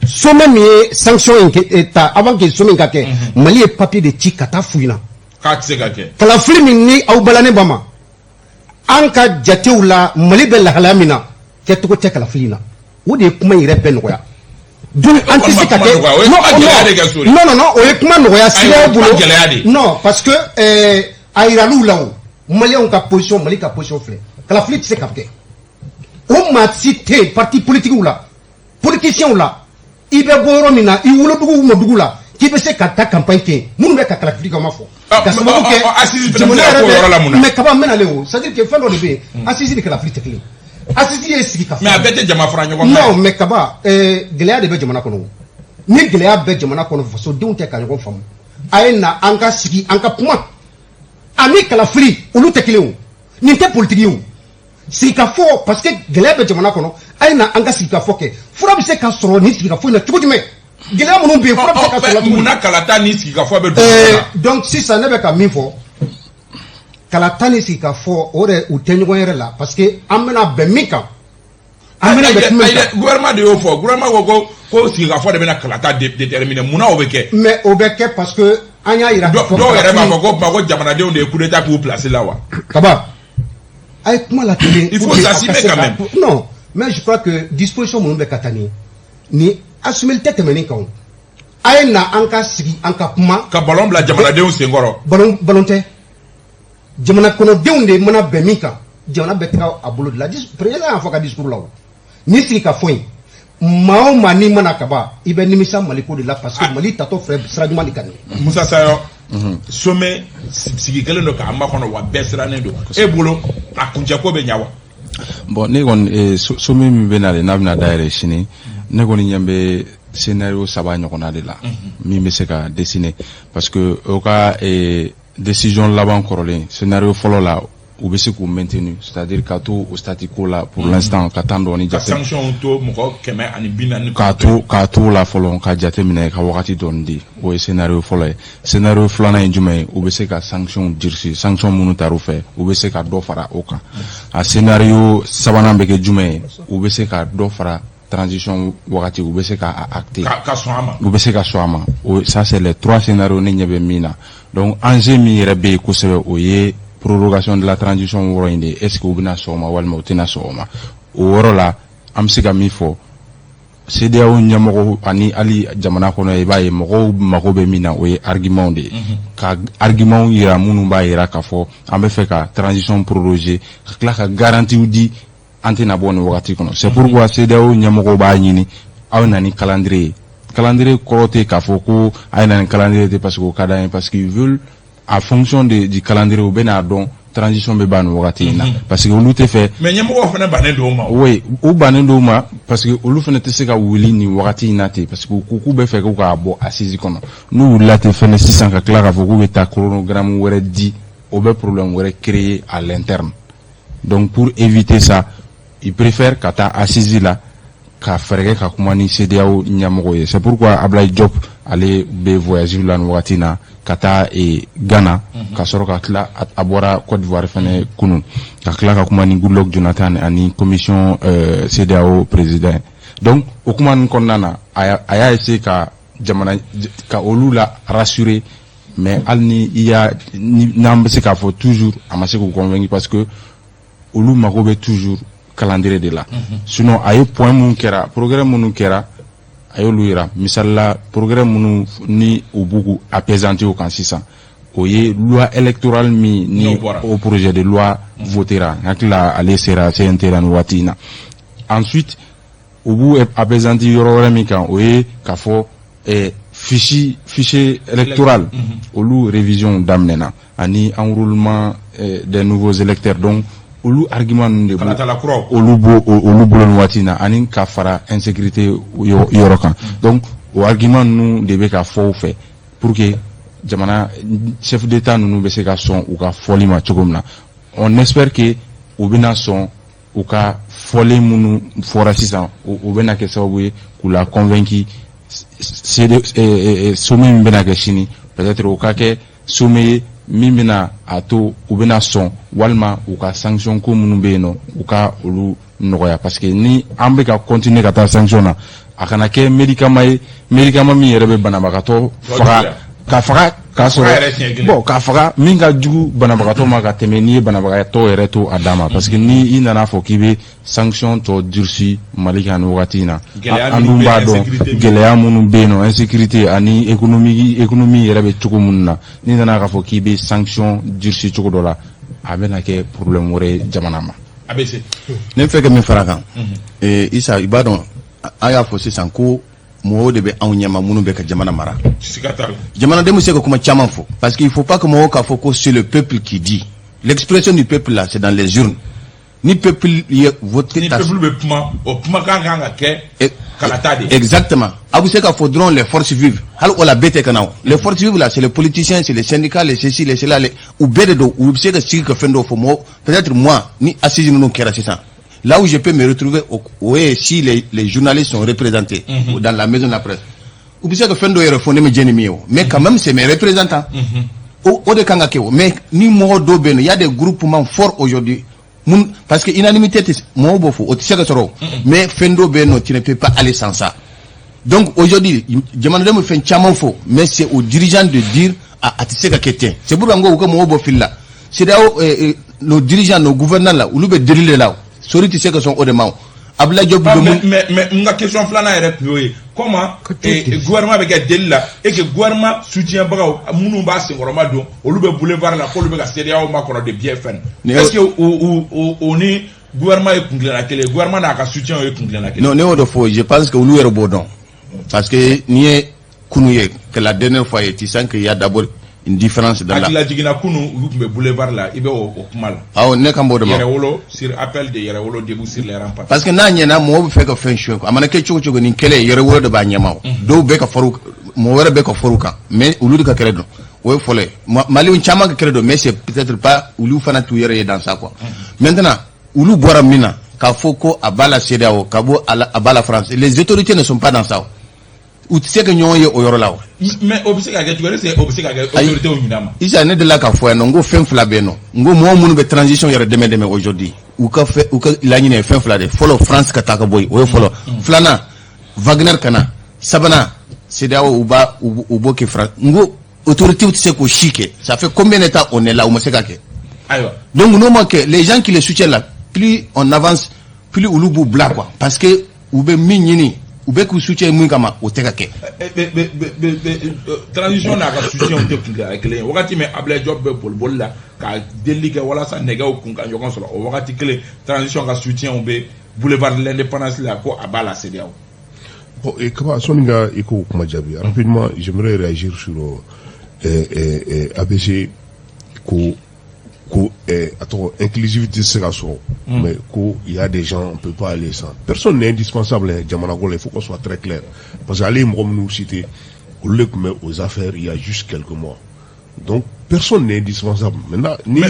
sommet min ye sanction in kɛ ta, avant que sommet in ka kɛ, Mali ye papier de ci ka taa f'u ɲɛna. K'a tɛ se ka kɛ. Kalafili min ni aw balannen ba ma, an ka jatew la, Mali bɛ lahalaya min na, kɛcogo tɛ kalafili in na. O de ye kuma in yɛrɛ bɛɛ nɔgɔya. Donc an tɛ se ka kɛ. Non, non, non, non, o ye kuma nɔgɔya CEDEAO bolo. Non, parce que a yiral'u la, o Maliyɛnw ka position, Mali ka position filɛ, kalafili tɛ se ka kɛ. O maa si tɛ yen, parti politique la, politiciens la, i bɛ bɔ yɔrɔ min na, i wolodugu mɔdugu la, k'i bɛ se ka taa campagne kɛ yen, minnu bɛ ka kalafili kɛ, o ma fɔ. Ka sababu kɛ assise fana bɛ se ka k'o yɔrɔ la mun na? Mais Kaba, n bɛna le o, c'est à dire que fɛn dɔ de bɛ yen, assise ni kalafili tɛ kelen. Assise ye sigi ka Mais a bɛɛ tɛ jama fara ɲɔgɔn kan. Non, mais Kaba, gɛlɛya de bɛ jamana kɔnɔ o. Ni gɛlɛya bɛ jamana kɔnɔ, fasodenw tɛ ka ɲɔgɔn faamu, a ye na an ka sigi an ka kuma. Ani kalafili, olu tɛ kelen o. Nin tɛ politiki ye o. Sigikafɔ, parce que gɛlɛya bɛ jamana kɔnɔ, a ye na an ka sigikafɔ kɛ. Fura bɛ se ka sɔrɔ nin sigikafɔ in na cogo jumɛn? Gɛlɛya minnu bɛ yen, fura bɛ se ka sɔrɔ la cogo Munna kalata ni sigikafɔ bɛ don? Donc sisan ne bɛ ka min fɔ, kalata ni sigikafɔ, o de u tɛ ɲɔgɔn yɛrɛ la, parce que an bɛna bɛn min kan, an bɛna bɛn min kan. Gouvernement de y'o fɔ. Gouvernement ko sigikafɔ de bɛna kalata déterminer. Munna o bɛ kɛ? Mais o bɛ kɛ parce que an y'a yira. Dɔw yɛrɛ b'a fɔ ko tuma ko jamanadenw de ye coup d'état k'u place la wa. Kaba, a ye kuma la kelen. Il faut s'assumer quand même. Non, mais je crois que disposition minnu bɛ ka taa nin ni assumeli tɛ tɛmɛ nin kan o. A ye na an ka sigi an ka kuma. Ka ballon bila jamanadenw senkɔrɔ. Ballon, ballon tɛ. Jamana kɔnɔdenw de mana bɛn min kan, jamana bɛ taga a bolo de la. Président y'a fɔ a ka discours la o. Ni sigi ka fɔ yen, maa o maa n'i mana Kaba, i bɛ nimisa Maliko de la, parce que Mali tatɔ filɛ sira ɲuman de kan nin. Musa Sayɔ, sommet sigi kelen don k'an makɔnɔ wa, bɛɛ sirannen don. E bolo, a kuncɛ ko bɛ ɲa wa? Bon, ne kɔni, sommet min bɛ nalen, n'a bɛna dayɛlɛ sini, ne kɔni ɲɛ bɛ scénario saba ɲɔgɔnna de la min bɛ se ka dessiner, parce que o ka décision laban kɔrɔlen, scénario fɔlɔ la, u bɛ se k'u maintenir, c'est-à-dire ka to o statu quo la pour l'instant, ka temps dɔɔni Ka jate sanction to mɔgɔ 140. K'a to la fɔlɔ, ka jate minɛ, ka wagati dɔɔni di. O ye scénario fɔlɔ ye. Scénario filanan ye jumɛn ye? U bɛ se ka sanction durcir, sanction minnu tar'u fɛ, u bɛ se ka dɔ fara o kan. A scénario sabanan bɛ kɛ jumɛn ye? U bɛ se ka dɔ fara transition wagati, u bɛ se ka acter. Ka sɔn a ma. U bɛ se ka sɔn a ma. O, ça, c'est les trois scénarios ne ɲɛ bɛ min na. Donc enjeu min yɛrɛ bɛ yen kosɛbɛ, o ye prorogation de la transition yɔrɔ in de ye. Est ce que u bɛna sɔn o ma walima u tɛna sɔn o ma? O yɔrɔ la, an bɛ se ka min fɔ, CEDEAO ɲɛmɔgɔw ani hali jamana kɔnɔ, i b'a ye mɔgɔw mago bɛ min na, o ye argument de ye, ka argument yira minnu b'a yira k'a fɔ an bɛ fɛ ka transition proroger, ka tila ka garantie di an tɛna bɔ nin wagati kɔnɔ. C'est pourquoi CEDEAO ɲɛmɔgɔw b'a ɲini aw na ni calendrier ye. Calendrier kɔrɔ tɛ k'a fɔ ko a ye na ni calendrier tɛ parce que o ka d'an ye, parce qu'ils veulent, en fonction du calendrier, u bɛna dɔn transition bɛ ban nin wagati in na, parce que olu tɛ fɛ. Mais ɲɛmɔgɔw fana bannen don o ma. Oui, u bannen don o ma, parce que olu fana tɛ se ka wuli nin wagati in na ten, parce que u ko k'u bɛ fɛ k'u k'a bɔ assise kɔnɔ. N'u wulila ten fɛnɛ sisan, ka tila k'a fɔ k'u bɛ taa chronogramme wɛrɛ di, o bɛ problème wɛrɛ créer à l'interne. Donc pour éviter ça, ils préfèrent ka taa assise la, ka fɛɛrɛ kɛ ka kuma ni CEDEAO ɲɛmɔgɔ ye. C'est pourquoi Ablaye Diop, ale bɛ voyage la nin wagati in na, ka taa Ghana, ka sɔrɔ ka tila, a bɔra Côte d'Ivoire fɛnɛ kunun, ka tila ka kuma ni Goodluck Jonathan ani commission CEDEAO président. Donc o kuma ninnu kɔnɔna na, a y'a essayer ka jamana ka olu la rassurer, mais hali ni i y'a n'an bɛ se k'a fɔ toujours, a ma se k'u convaincre, parce que olu mago bɛ toujours calendrier de la. Sinon a ye point mun kɛra, progrès minnu kɛra, a y'olu yira. Misali la, progrès minnu ni u b'u k'u appesantir o kan sisan, o ye loi électorale min ni o projet de loi votera, n hakili la ale sera CNT la nin waati in na. Ensuite, u b'u appesantir yɔrɔ wɛrɛ min kan, o ye k'a fɔ fichier électoral, olu révision daminɛna, ani enrôlement des nouveaux électeurs. Donc olu argument ninnu de olu b'o olu bolo nin waati in na, ani ka fara insécurité yɔrɔ kan. Donc o argument ninnu de bɛ ka fɔ u fɛ pour que jamana chef d'état ninnu bɛ se ka sɔn u ka fɔli ma cogo min na. On espère que u bɛna sɔn u ka fɔlen minnu fɔra sisan, o bɛna kɛ sababu ye k'u la convaincu. Sommet min bɛna kɛ sini, peut-être o ka kɛ sommet ye min bɛna a to u bɛna sɔn, walima u ka sanction ko minnu bɛ yen nɔ, u ka olu nɔgɔya, parce que ni an bɛ ka continuer ka taa sanction na, a kana kɛ médicament ye, médicament min yɛrɛ bɛ banabagatɔ faga, ka faga k'a sɔrɔ bon, k'a faga min ka jugu banabagatɔ ma ka tɛmɛ n'i ye banabagatɔ yɛrɛ to a dan ma. Parce que ni i nana fɔ k'i bɛ sanction tɔ durci Mali kan nin wagati in na, an dun b'a dɔn gɛlɛya minnu bɛ yen nɔ, insécurité ani économie yɛrɛ bɛ cogo minnu na, n'i nana k'a fɔ k'i bɛ sanction durci cogo dɔ la, a bɛna kɛ problème wɛrɛ ye jamana ma. A bɛ se. Ne fɛ ka min fara kan, Isa, i b'a dɔn, an y'a fɔ sisan ko Mɔgɔw de bɛ anw ɲɛma minnu bɛ ka jamana mara. Siga t'a la. Jamanadenw bɛ se ka kuma caman fɔ, parce qu'il faut pas que mɔgɔw k'a fɔ ko c'est le peuple qui dit. L'expression du peuple là, c'est dans les urnes. Ni peuple ye voté Ni ta peuple bɛ kuma, o kumakan kan ka kɛ kalata de ye. Exactement. A bɛ se k'a fɔ dɔrɔn les forces vives, hali o la bɛɛ tɛ ka na o. Les forces vives là, c'est les politiciens, c'est les syndicats, les ceci, les cela, les u bɛɛ de don. U bɛ se ka sigi ka fɛn dɔw fɔ. Mɔgɔ, peut-être moi, ni assises ninnu kɛra sisan, là où je peux me retrouver, o ye si les journalistes sont représentés dans la maison de la presse, u bɛ se ka fɛn dɔw yɛrɛ fɔ ne ma jɛn ni min ye o, mais quand même, c'est mes représentants. O de kan ka kɛ o. Mais ni mɔgɔ dɔw bɛ yen nɔ, il y a des groupements forts aujourd'hui mun, parce que unanimité tɛ, mɔgɔw b'o fɔ, o tɛ se ka sɔrɔ o. Mais fɛn dɔw bɛ yen nɔ, tu ne peux pas aller sans ça. Donc aujourd'hui, jamanadenw bɛ fɛn caman fɔ, mais c'est aux dirigeants de dire a tɛ se ka kɛ ten. C'est pourquoi n ko u ka mɔgɔw bɔ fili la. CEDEAO, nos dirigeants, nos gouvernants là, olu bɛ deli de la o. Sori tɛ se ka sɔn o de ma o. Abdoulaye Diop Ah, bɛ mun mais n ka question filanan yɛrɛ tun y'o ye: comment gouvernement bɛ kɛ deli la et que gouvernement soutienbagaw minnu b'a senkɔrɔma don, olu bɛ boulevard la k'olu bɛ ka CEDEAO makɔnɔ de bien fɛn? Est ce que o ni gouvernement ye kuntilenna kelen ye, gouvernement n'a ka soutien ye kuntilenna kelen? Non, ne y'o de fɔ, je pense que olu yɛrɛ b'o dɔn, parce que n'i ye kunu ye que la dernière fois ye, tu sens qu'il y a d'abord une différence dans la Hakilila jiginna, kunu olu tun bɛ boulevard la, i bɛ o kuma la. Awɔ, ne kan b'o de ma. Yɛrɛwolo, sur appel de Yɛrɛwolo debout sur les remparts. Parce que n'a ɲɛna, mɔgɔw bɛ fɛ ka fɛn suɲɛ. A mana kɛ cogo cogo, nin kɛlɛ, Yɛrɛwolo de b'a ɲɛma o. Dɔw bɛ ka far'u, mɔgɔ wɛrɛ bɛ ka far'u kan, mais olu de ka kɛlɛ don. O ye fɔlɔ ye. Maliyɛnw caman ka kɛlɛ don, mais c'est peut-être pas olu fana t'u yɛrɛ ye dans ça, quoi. Maintenant, olu bɔra min na k'a fɔ ko a b'a la CEDEAO, ka bɔ a la, a b'a la France, les autorités ne sont pas dans ça o. U tɛ se ka ɲɔgɔn ye o yɔrɔ la o. Mais o bɛ se ka kɛ cogo di? Est-ce que o bɛ se ka kɛ autorités ɲin'a ma? Isa, ne delila k'a fɔ yan nɔ, n ko fɛn fila bɛ yen nɔ. N ko mɔgɔ minnu bɛ transition yɛrɛ dɛmɛ dɛmɛ aujourd'hui, u ka fɛ, u ka laɲini ye fɛn fila de ye. Fɔlɔ, France ka taa ka bɔ yen, o ye fɔlɔ. Filanan, Wagner ka na. Sabanan, CEDEAO, u b'a u b'o kɛ France. N ko autorités tɛ se k'o si kɛ. Ça fait combien de temps on est là, u ma se ka kɛ? Ayiwa. Donc n'o ma kɛ, les gens qui les soutiennent là, plus on avance, plus olu b'u bila, quoi, parce que u bɛ min ɲini, u bɛ k'u soutien mun kama, o tɛ ka kɛ. Transition n'a ka soutien tɛ kuntilenna kelen ye. Wagati min Abdoulaye Diop bɛ boliboli la ka delili kɛ walasa nɛgɛw kun ka ɲɔgɔn sɔrɔ, o wagati kelen, transition ka soutien bɛ boulevard de l'Indépendance la ko à bas la CEDEAO. Bon, et Kaba, sɔnni ka i k'o kuma jaabi, rapidement, j'aimerais réagir sur ABC ko a tɔgɔ inclusivité tɛ se ka sɔrɔ, mais ko il y a des gens, on peut pas aller sans. Personne n'est indispensable, hein, jamana ko la, il faut qu'on soit très clair, parce que ale ye mɔgɔ minnu cité, olu de tun bɛ aux affaires il y a juste quelques mois. Donc personne n'est indispensable. Maintenant, ni, Mais,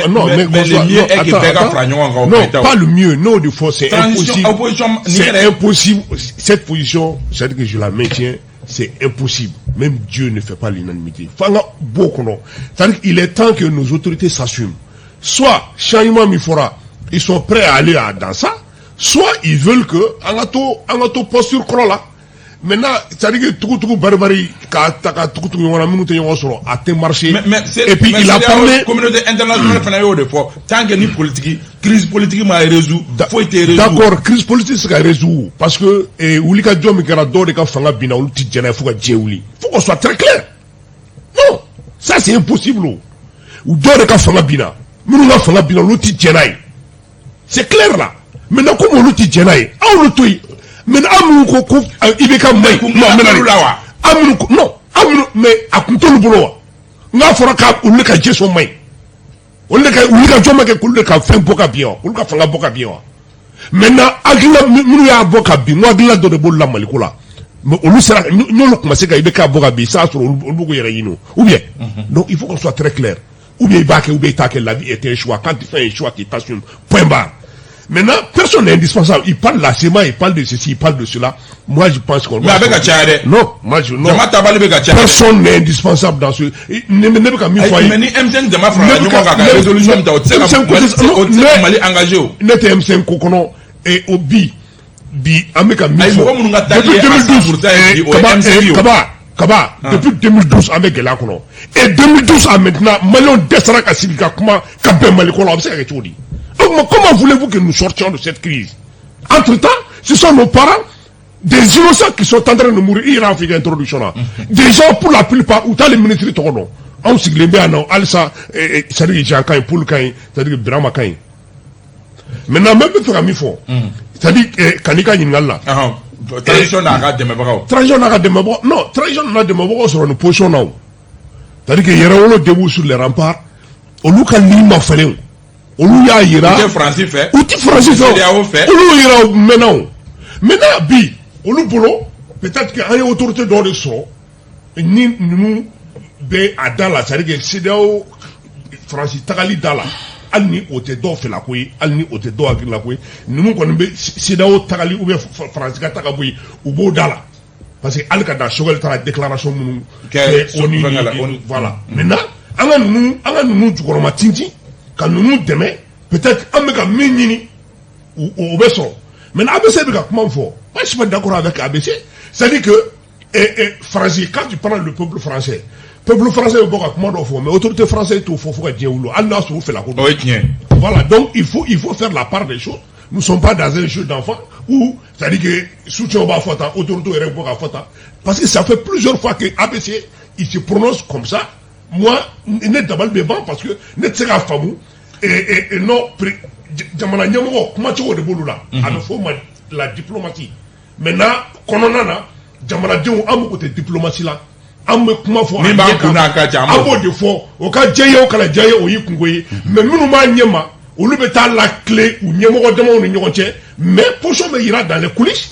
non, mais qu'on le mieux non, est que attends, bɛɛ ka attends. fara ɲɔgɔn kan o Non, Keita o. pas le mieux. Non, des fois, c'est Transition, impossible. opposition, ni C'est impossible. Cette position, c'est-à-dire que je la maintiens, c'est impossible. Même Dieu ne fait pas l'unanimité. Fanga b'o kɔnɔ. C'est-à-dire qu'il est temps que nos autorités s'assument. Soit, changement min fɔra, ils sont prêts à aller dans ça, soit ils veulent que, an ka to posture kɔrɔ la. Maintenant, c'est-à-dire que tugu tugu bari bari ka ta ka tugu tugu ɲɔgɔn na, minnu tɛ ɲɔgɔn sɔrɔ, a tɛ marcher. Mais Et puis mais il a CEDEAO, parlé. communauté internationale fana y'o de fɔ: tant que ni politique, crise politique ma résout, foyi tɛ résout. D'accord, crise politique tɛ se ka résoudre parce que wulikajɔ min kɛra, dɔw de ka fanga binna, olu ti jɛn n'a ye fo ka diɲɛ wuli. Faut qu'on soit très clair. Non, ça c'est impossible o. Dɔw de ka fanga binna, minnu ka fanga binna, olu ti jɛn n'a ye. C'est clair là. Maintenant, comme olu ti jɛn n'a ye, aw olu to yen. Maintenant, aw minnu ko IBK man ɲi. Kun Non, t'olu maintenant, la wa? Aw minnu ko non, aw minnu, mais a kun t'olu bolo wa? N'a fɔra k'a olu de ka gestion man ɲi, olu de ka wulikajɔ ma kɛ k'olu de ka fɛn bɔ ka bin wa, olu ka fanga bɔ ka bin wa? Maintenant, hakilina minnu y'a bɔ ka bin, n ko hakilina dɔ de b'olu la Maliko la, mais olu sera n'olu tun ma se ka IBK bɔ ka bin, i s'a sɔrɔ olu b'u yɛrɛ ɲini o, ou bien. Donc il faut qu'on soit très clair: ou bien i b'a kɛ, ou bien i t'a kɛ. La vie est un choix. Quand tu fais un choix, tu t'assumes, point barre. Maintenant, personne n'est indispensable. Il parle de la CMA, il parle de ceci, il parle de cela. Moi, je pense qu'on Mais a bɛ ka caya dɛ. Non, moi je non. Jama tabali bɛ ka caya dɛ. Personne n'est indispensable dans ce ne bɛ ka min fɔ a ye. Mais ni M5 jama farala Ne bɛ ɲɔgɔn kan ka résolution min ta, o tɛ se ka M5 Mali o tɛ se ka Mali engagé o. Ne tɛ M5 ko kɔnɔ et o bi an bɛ ka min Ayi, fɔ. mɔgɔ minnu ka taali ye Depuis à 2012, 100% ye bi, o ye Kaba, M5 ye o. Kaba, depuis 2012 an bɛ gɛlɛya kɔnɔ et 2012 à maintenant, Maliyɛnw dɛsɛra ka sigi ka kuma ka bɛn Mali ko la. A bɛ se ka kɛ cogo di? O tuma, comment voulez-vous que nous sortions de cette crise? Entre-temps, ce sont nos parents, des innocents qui sont en train de mourir. I yɛrɛ y'a fɔ i ka introduction na, des gens, pour la plupart, u t'ale ministre tɔgɔ dɔn. Anw sigilen bɛ yan nɔ halisa, c'est à dire Jean ka ɲi, Paul ka ɲi, c'est à dire Birama ka ɲi. Maintenant, n bɛ fɛ ka min fɔ, c'est à dire ka n'i ka ɲininkali la. Transition n'a ka dɛmɛbagaw. Transition n'a ka dɛmɛbagaw, non, transition n'a dɛmɛbagaw sɔrɔ nin position na o, c'est à dire que Yɛrɛwolo debout sur les remparts, olu ka ligne ma falen o, olu y'a yira. U tɛ Faransi fɛ. U tɛ Faransi fɛ. CEDEAO fɛ. Olu y'o yira o mɛnna o. Maintenant bi, olu bolo, peut-être que an ye autorité dɔw de sɔrɔ ni ninnu bɛ a da la, c'est à dire que CEDEAO, Faransi tagali da la, hali ni o tɛ dɔw fɛla ko ye, hali ni o tɛ dɔw hakilila ko ye, ninnu kɔni bɛ CEDEAO tagali ou bien Faransi ka taga bɔ yen, u b'o da la, parce que hali ka dan Choguel taara déclaration minnu kɛ ONU fɛnkɛ la, ONU. Voilà, maintenant an ka ninnu jukɔrɔma tintin ka ninnu dɛmɛ, peut-être an bɛ ka min ɲini, o bɛ sɔrɔ. Maintenant ABC bɛ ka kuma min fɔ, moi je suis pas d'accord avec ABC. C'est-à-dire que Faransi, quand tu prends le peuple français, peuple français bɛ bɔ ka kuma dɔw fɔ, mais autorité française t'o fɔ fo ka diɲɛ wuli, hali n'a sɔrɔ u fɛla ko don. O ye tiɲɛ ye. Voilà, donc il faut faire la part des choses. Nous ne sommes pas dans un jeu d'enfant où, c'est-à-dire que soutien b'a fɔ tan, autorité yɛrɛ bɔ k'a fɔ tan. Parce que ça fait plusieurs fois que ABC, il se prononce comme ça. Moi, ne dabali bɛ ban parce que ne tɛ se k'a faamu. Et non, jamana ɲɛmɔgɔ kumacogo de b'olu la. A bɛ fɔ o ma la diplomatie. Maintenant, kɔnɔna na, jamanadenw, an mago tɛ diplomatie la. An bɛ kuma fɔ. Min b'an kun n'a ka ca, an an b'o de fɔ. O ka diya ye, o kana diya ye, o y'i kungo ye. Mais minnu b'a ɲɛ ma, olu bɛ taa la tile u ɲɛmɔgɔ damaw ni ɲɔgɔn cɛ, mais position bɛ yira dans les coulisses.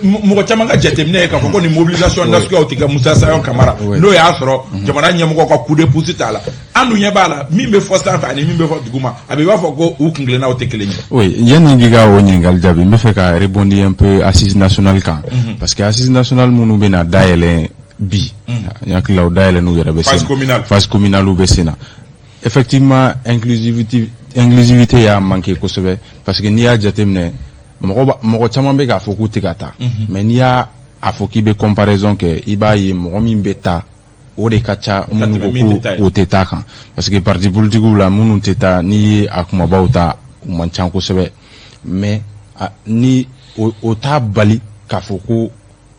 Mɔgɔ caman ka jateminɛ ye k'a fɔ ko nin mobilisation nasuguyaw tɛ kɛ Musa Sayon Kamara, n'o y'a sɔrɔ jamana ɲɛmɔgɔ ka coup de pouce t'a la. An dun ɲɛ b'a la, min bɛ fɔ sanfɛ ani min bɛ fɔ duguma, a bɛ i b'a fɔ ko u kuntilennaw tɛ kelen ye. Oui, yanni k'i ka o ɲininkali jaabi, n bɛ fɛ ka rebondir un peu assise nationale kan, parce que assise nationale minnu bɛna dayɛlɛ bi, n hakili la o dayɛlɛ n'u yɛrɛ bɛ Phase communale. Phase communale bɛ sen na. Effectivement, inclusivité y'a manqué kosɛbɛ, parce que n'i y'a jateminɛ, mɔgɔ caman bɛ k'a fɔ k'u tɛ ka taa, mais n'i y'a a fɔ k'i bɛ comparaison kɛ, i b'a ye mɔgɔ min bɛ taa, o de ka ca minnu ko ko o tɛ taa kan, parce que parti politique la, minnu tɛ taa, n'i ye a kumabaw ta, u man ca kosɛbɛ. Mais ni o t'a bali k'a fɔ ko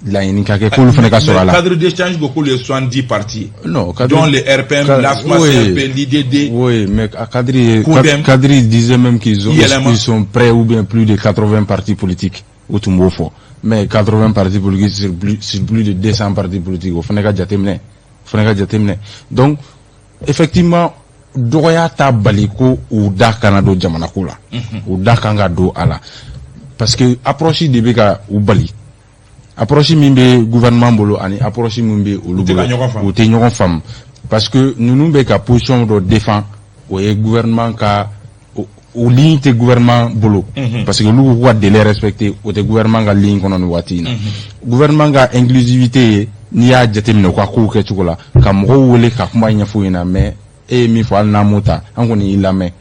laɲini ka kɛ k'olu fana ka sɔrɔ a la. Cadre d'échange ko k'olu ye 70 partis. Non, cadre, dont le RPM, l'ASMA, oui, CRP, l'IDD. Oui, mais à cadre, cadre ils disaient même qu'ils sont prêts, ou bien plus de 80 partis politiques u tun b'o fɔ. Mais 80 partis politiques sur plus de 200 partis politiques, o fana ka jateminɛ, o fana ka jateminɛ. Donc effectivement, dɔgɔya t'a bali ko u da kana don jamana ko la, u da kan ka don a la, parce que approche de bɛ ka u bali. Approche min bɛ gouvernement bolo ani approche min bɛ olu bolo, u tɛ ɲɔgɔn faamu, parce que ninnu bɛ ka position dɔ défend, o ye gouvernement ka o ligne tɛ gouvernement bolo, parce que olu ko k'u ka délai respecter, o tɛ gouvernement ka ligne kɔnɔ nin waati in na. Gouvernement ka inclusivité ye, n'i y'a jateminɛ u ka kow kɛcogo la, ka mɔgɔw wele ka kuma ɲɛfɔ u ɲɛna, mais e ye min fɔ, hali n'an m'o ta, an kɔni y'i lamɛn.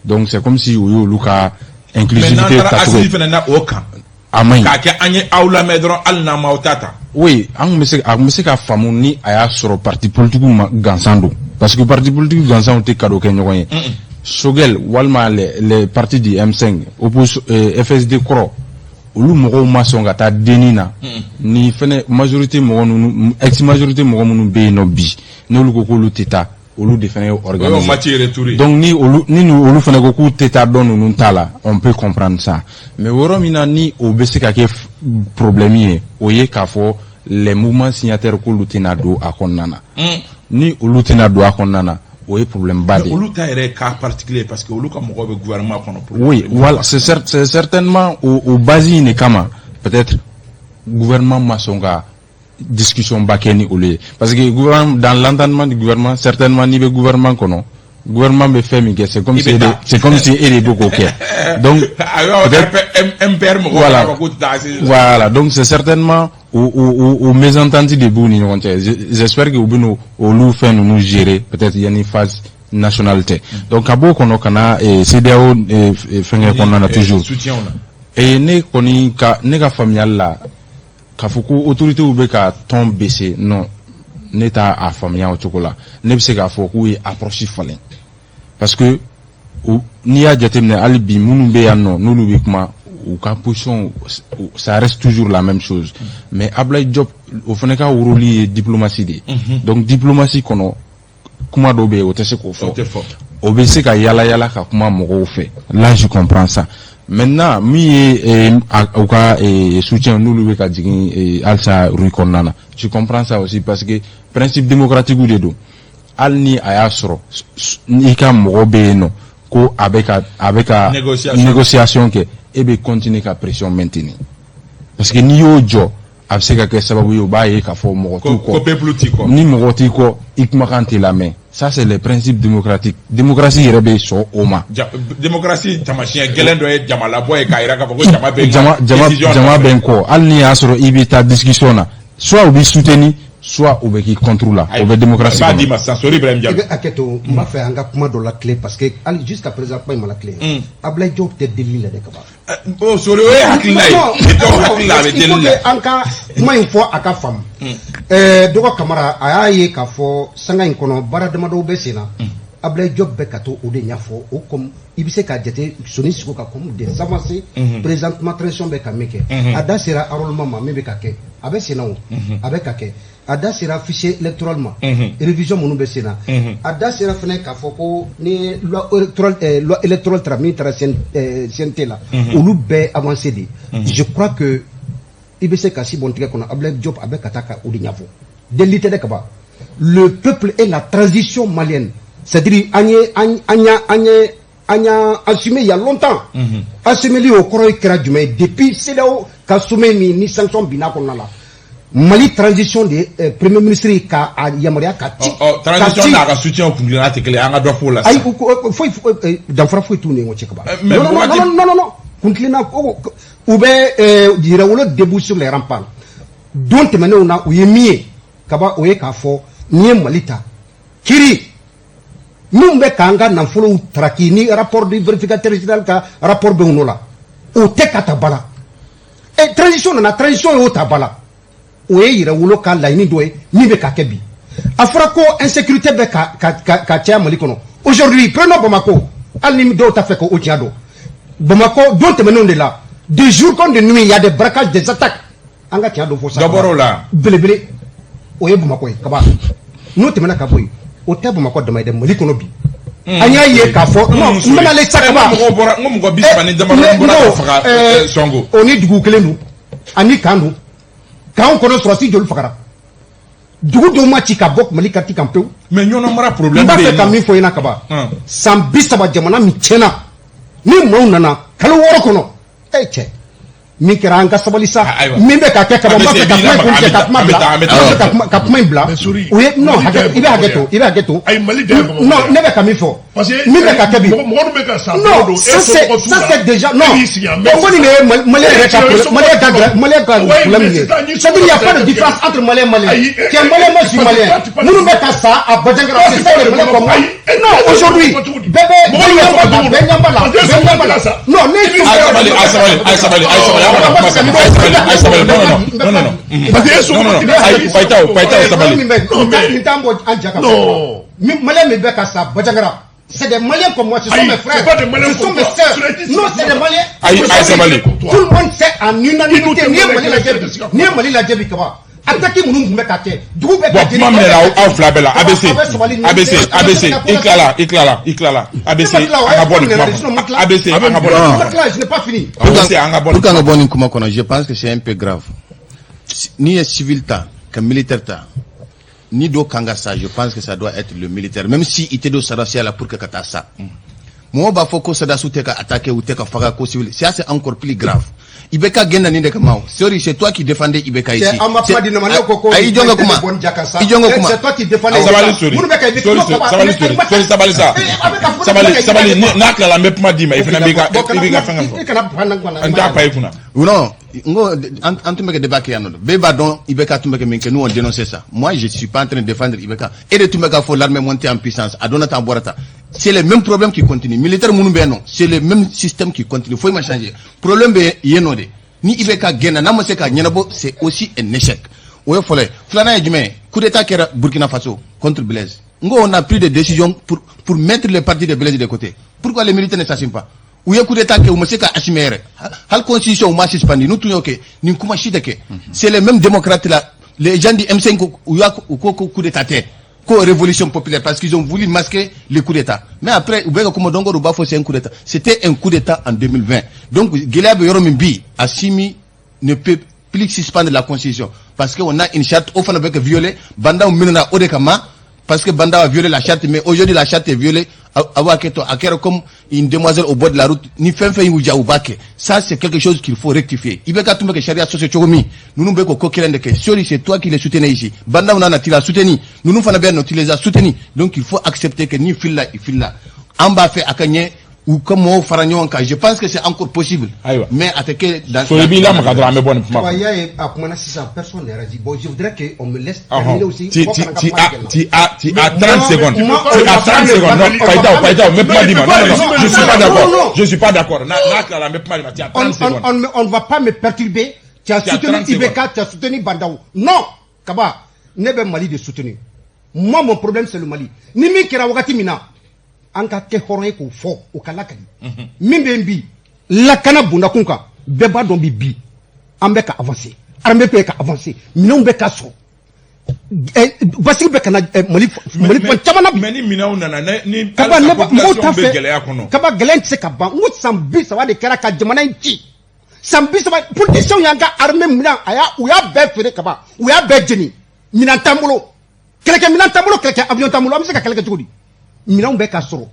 Donc c'est comme si u y'olu ka inclusivité tacogo ye. Fana na o kan. A man ɲi. K'a kɛ an ye aw lamɛn dɔrɔn, hali n'an m'aw ta ta. Oui, an kun bɛ se, a kun bɛ se ka faamu ni a y'a sɔrɔ parti politique ma gansan don, parce que parti politique gansanw tɛ cadeau kɛ ɲɔgɔn ye. Choguel walima les partis du M5 FSD kɔrɔ, olu mɔgɔw ma sɔn ka taa denni na. Ni fɛnɛ majorité mɔgɔ ninnu, ex majorité mɔgɔ minnu bɛ yen nɔ bi, n'olu ko k'olu tɛ taa, olu de fɛnɛ ye organiser. Match retour. Donc ni olu ni olu fɛnɛ ko k'u tɛ taa dɔn ninnu t'a la, on peut comprendre ça. Mais yɔrɔ min na ni o bɛ se ka kɛ problème ye, o ye k'a fɔ les mouvements signataires k'olu tɛna don a kɔnɔna na. Ni olu tɛna don a kɔnɔna na, o ye problème ba de ye. Olu ta yɛrɛ ye cas particulier, parce que olu ka mɔgɔw bɛ gouvernement kɔnɔ. Oui, voilà, c'est certainement o base in de kama peut-être gouvernement ma sɔn ka discussion ba kɛ ni olu ye, parce que gouvernement, dans l'entendement du gouvernement, certainement n'i bɛ gouvernement kɔnɔ, gouvernement bɛ fɛn min kɛ, c'est comme si e de bɛ k'o kɛ. Donc peut-être MPR mɔgɔw. Voilà, voilà, donc c'est certainement o mésentente de b'u ni ɲɔgɔn cɛ. J'espère que u bɛ n'o olu fɛn ninnu gérer peut-être yanni phase nationale tɛ. Donc ka b'o kɔnɔ ka na CEDEAO fɛnkɛ kɔnɔna na toujours. Et ne kɔni ka, ne ka faamuyali la, k'a fɔ ko autorités bɛ ka ton baisser, non, ne t'a a faamuya o cogo la. Ne bɛ se k'a fɔ k'u ye approche falen, parce que n'i y'a jateminɛ hali bi, minnu bɛ yan nɔ, n'olu bɛ kuma, u ka position, ça reste toujours la même chose. Mais Ablaye Diop, o fana ka rôle ye diplomatie de ye. Donc diplomatie kɔnɔ, kuma dɔw bɛ yen, o tɛ se k'o fɔ, o bɛ se ka yala yala ka kuma mɔgɔw fɛ. Là je comprends ça. Maintenant, min ye u ka soutien n'olu bɛ ka jigin halisa rue kɔnɔna na, je comprends ça aussi, parce que principe démocratique de don. Hali ni a y'a sɔrɔ i ka mɔgɔ bɛ yen nɔ ko a bɛ ka négociation. Négociation kɛ, e bɛ continuer ka pression maintenir, parce que n'i y'o jɔ, a bɛ se ka kɛ sababu ye, u b'a ye k'a fɔ mɔgɔ t'u ko kɔ. Peuple t'i kɔ. Ni mɔgɔ t'i kɔ, i kumakan tɛ lamɛn. Ça, c'est le principe démocratique. Démocratie yɛrɛ bɛ sɔn o ma. Démocratie taamasiyɛn gɛlɛn dɔ ye jamalabɔ ye, k'a yira k'a fɔ ko jama bɛ n ka Jama décision jama nɔfɛ. Bɛ n kɔ, hali ni y'a sɔrɔ i bɛ taa discussion na, soit u b'i soutenir, soit u bɛ k'i contre la. O bɛ démocratie I b'a d'i kɔnɔ. ma sisan, Sori Ibrahim I Diallo. bɛ hakɛ to, n b'a fɛ an ka kuma dɔ la tile, parce que hali jusqu'à présent kuma in ma la tile. Ablaye Diop tɛ delili la dɛ, Kaba. O Sori, o ye hakilina ye. Ni dɔw hakili la, a bɛ Il faut delili la. que an ka kuma in fɔ, a ka faamu. Dɔgɔ Kamara, a y'a ye k'a fɔ sanga in kɔnɔ, baara damadɔw bɛ sen na. Ablaye Diop bɛ ka to o de ɲɛfɔ o, comme i bɛ se k'a jate soni sigi ka comme des avancées. Présentement, transition bɛ ka min kɛ, a da sera enrôlement ma, min bɛ ka kɛ, a bɛ sen na, o a bɛ ka kɛ. A da sera fichier électoral ma, révision minnu bɛ sen na. A da sera fɛnɛ k'a fɔ ko ni loi électorale taara, min taara CNT la, olu bɛɛ avancé de. Je crois que i bɛ se ka si bɔn tigɛ kɔnɔ, Ablaye Diop a bɛ ka taa ka o de ɲɛfɔ. Delili tɛ dɛ, Kaba. Le peuple et la transition malienne, c'est-à-dire an ye an an y'a an ye an y'a assumé il y a longtemps. Assumé o kɔrɔ ye kɛra jumɛn ye? Depuis CEDEAO ka sommet min ni sanction binna kɔnɔna la, Mali transition de premier ministre ka a yamaruya ka ci. Ɔ, transition n'a ka soutien kuntilenna tɛ kelen ye, an ka dɔ f'o la Ayi, sisan. Foyi danfara foyi t'u ni ɲɔgɔn cɛ, Kaba. Mais Non, non, non, non, non, non, kuntilenna u bɛ yɛrɛwolo debout sur les remparts. Don tɛmɛnenw na, u ye min ye, Kaba, o ye k'a fɔ n'i ye Mali ta, kiri minnu bɛ k'an ka nafolow taraki, ni rapport du vérificateur général ka rapport bɛ u la, o tɛ ka ta ba la. Transition nana, transition y'o ta ba la. O ye yɛrɛwolo ka laɲini dɔ ye min bɛ ka kɛ bi. A fɔra ko insécurité bɛ ka caya Mali kɔnɔ. Aujourd'hui, prenons Bamako. Hali ni dɔw t'a fɛ k'o tiɲɛ dɔn, Bamako, don tɛmɛnenw de la, de jour comme de nuit, il y a des braquages, des attaques. An ka tiɲɛ dɔ fɔ sa. Dɔ bɔr'o la. Belebele, o ye Bamakɔ ye, Kaba. N'o tɛmɛna ka bɔ yen, o tɛ Bamakɔ dama ye dɛ. Mali kɔnɔ bi, an y'a ye k'a fɔ, non, n bɛna ale sa, Kaba. Mɔgɔw bɔra, n ko mɔgɔ 30 ni damadɔ bɔra ka faga Sɔngo. O ni dugu kelen don, ani kan don. Kan kɔnɔ, sɔrɔsi joli fagara? Dugu dɔw ma ci ka bɔ Mali carte kan pewu. Mais ɲɔnɔ mara N problème b'a bɛ fɛ yen ka nɔ. min fɔ i ɲɛna, Kaba, san 30, jamana min tiɲɛna, ni maaw nana kalo 6 kɔnɔ, e cɛ, min kɛra, an ka sabali sa. Ah, ayiwa. Min bɛ ka kɛ, Kaba, n b'a fɛ ka kuma in kuncɛ, ka kuma An bɛ bila taa, an bɛ n taa. b'a fɛ ka kuma in bila. Mais Sori, O ye non, Mali hakɛ da ye i bɛ hakɛ to, Bamakɔ. I bɛ hakɛ to. Ayi, Mali da ye Bamakɔ. Non, ne bɛ ka min fɔ, Parce que min bɛ ka kɛ bi, mɔgɔ dun bɛ ka sa. Non, ça c'est déjà, non, o ko nin de ye Malien yɛrɛ ka problème, Malien ka problème ye. C'est-à-dire, il y a pas de différence entre Malien et Malien. Tu es Malien, moi je suis Malien. Minnu bɛ ka sa à Bandiagara, c'est ça les Maliens comme moi. Non, aujourd'hui, bɛɛ bɛ, bɛɛ ɲɛ b'a la, bɛɛ ɲɛ b'a la, bɛɛ ɲɛ b'a la. Non, ne A ye sabali, a ye sabali, a ye sabali, a ye sabali, an kana kuma sama. A ye sabali, a ye sabali. Non, non, non, non, non. Parce que e Non, non, non, ayi, Payitaw, Payitaw, sabali. Nin t'an bɔ an ja kan. Non. Malien min bɛ ka sa Bandiagara, c'est des Maliens comme moi, ce sont Aïe, mes frères, c'est pas des Maliens ce sont comme mes toi. sœurs. Sur Non, c'est des Maliens. Aïe, aïe, sabali. Tout le monde sait en unanimité. N'i ye Mali lajɛ bi, Mali n'i ye Mali lajɛ bi, Kaba, attaque minnu tun bɛ ka kɛ, dugu bɛ ka Bon, kuma minɛna aw fila bɛɛ la. ABC, ABC, ABC, i tilala, i tilala, i tilala. ABC, an ka bɔ nin kuma kɔnɔ. ABC, an ka bɔ nin kuma kɔnɔ. Je n'ai pas fini. ABC, an ka bɔ Pour nin qu'an ka bɔ nin kuma kɔnɔ, je pense que c'est un peu grave. N'i ye civil ta ka militaire ta, ni dɔ kan ka sa, je pense que ça doit être le militaire, même si i tɛ don sɔrɔdasiya la pour que ka taa sa. Mɔgɔw b'a fɔ ko sɔrɔdasiw tɛ ka attaquer, u tɛ ka faga, ko civil. Ça, c'est encore plus grave. IBK gɛnna nin de kama o. Sorry, c'est toi qui défendais IBK ici. An ma kuma di ne ma, ne ko ko Ayi, i jɔn ka kuma, i jɔn ka kuma. C'est toi qui défendais. Sabali Sori, Minnu bɛ ka IBK, Sori, sabali Sori, Sori, sabali sa, sabali, sabali. N'a tilala, n bɛ kuma d'i ma, i fana b'i ka, i b'i ka fɛn I fɔ. kana pan n kunna. N t'a pa i kunna. Non, n ko an tun bɛ ka débat kɛ yan nɔ, bɛɛ b'a dɔn IBK tun bɛ ka min kɛ. Nous, on dénonçait ça. Moi, je suis pas en train de défendre IBK. E de tun bɛ k'a fɔ l'armée montée en puissance, a donna tan, a bɔra tan. C'est les mêmes problèmes qui continuent. Militaire minnu bɛ yen nɔ, c'est le même système qui continue, foyi ma changer. Problème bɛ yen nɔ de. Ni IBK gɛnna, n'a ma se ka ɲɛnabɔ, c'est aussi un échec. O ye fɔlɔ ye. Filanan ye jumɛn ye? Coup d'état kɛra Burkina Faso contre Blaise. N ko on a pris des décisions pour mettre les partis de Blaise de côté. Pourquoi les militaires ne s'assument pas? U ye coup d'état kɛ, u ma se ka assumer yɛrɛ. Hali constitution, u ma suspendu. N'u tun y'o kɛ, nin kuma si tɛ kɛ. C'est les mêmes démocrates là, les gens du M5, u y'a u ko ko coup d'état tɛ. Ko révolution populaire, parce qu'ils ont voulu masquer le coup d'État. Mais après, u bɛ ka kuma, donc u b'a fɔ c'est un coup d'État. C'était un coup d'État en 2020. Donc gɛlɛya bɛ yɔrɔ min bi, Assimi ne peut plus suspendre la constitution parce qu'on a une charte, o fana bɛ ka violer. Bah N'Daw minɛna o de kama, parce que Bah N'Daw a violé la charte. Mais aujourd'hui, la charte est violée. A kɛ to a kɛra comme une demoiselle au bord de la route, ni fɛn fɛn y'u diya, u b'a kɛ. Ça, c'est quelque chose qu'il faut rectifier. I bɛ ka tun bɛ kɛ sariya sɔsɔ cogo min, ninnu bɛ k'o ko kelen de kɛ. Sori, c'est toi qui les soutenais ici. Bah N'Daw nana, tu l'as soutenu. Ninnu fana bɛ yan nɔ, tu les as soutenus. Donc il faut accepter que ni fili la, i fili la. An b'a fɛ a ka ɲɛ, u ka mɔgɔw fara ɲɔgɔn kan. Je pense que c'est encore possible. Ayiwa. Mais a tɛ kɛ dans So i b'i lamaga dɔrɔn, an bɛ bɔ nin kuma Kaba, kɔnɔ. i y'a ye, a kumana sisan, personne n'a réagi. Bon, je voudrais qu'on me laisse terminer aussi. Tu, Mɔgɔ tu, kana ka tu kuma as, tigɛ n na. tu as 30 secondes. moi, Tu on as va 30 pas me- secondes. Non, on va Païtao, pas me- Païtao, mets pas dis-moi. Non, non, non, je suis pas Non, non, d'accord. non. Je suis pas d'accord. Na, na, mets pas dis-moi. Tu as 30 on, secondes. on ne va pas me perturber. Tu as Tu as soutenu 30 IBK, tu as soutenu Bah N'Daw. Non, Kaba, ne bɛ Mali de soutenu. Moi, mon problème, c'est le Mali. Ni min kɛra wagati min na, an ka kɛ hɔrɔn ye k'o fɔ, o ka lakali. Min bɛ yen bi, lakana bondakun kan, bɛɛ b'a dɔn bi bi, an bɛ ka avancer. Armée bɛ ka avancer, minɛnw bɛ ka sɔrɔ. Basigi bɛ ka na Mali fan caman na bi. Mais ni minɛnw nana, ni Kaba, halisa ne ba mɔgɔw population t'a bɛ fɛ. gɛlɛya kɔnɔ. Kaba, gɛlɛya tɛ se ka ban. N ko san 30 de kɛra ka jamana in ci. San 30, politiciens y'an ka armée minɛ, a y'a u y'a bɛɛ feere. Kaba, u y'a bɛɛ jeni. Minɛn t'an bolo, kɛlɛkɛ minɛn t'an bolo, kɛlɛkɛ avion t'an bolo. An bɛ se ka kɛlɛ kɛ cogo di? Minɛnw bɛ ka sɔrɔ,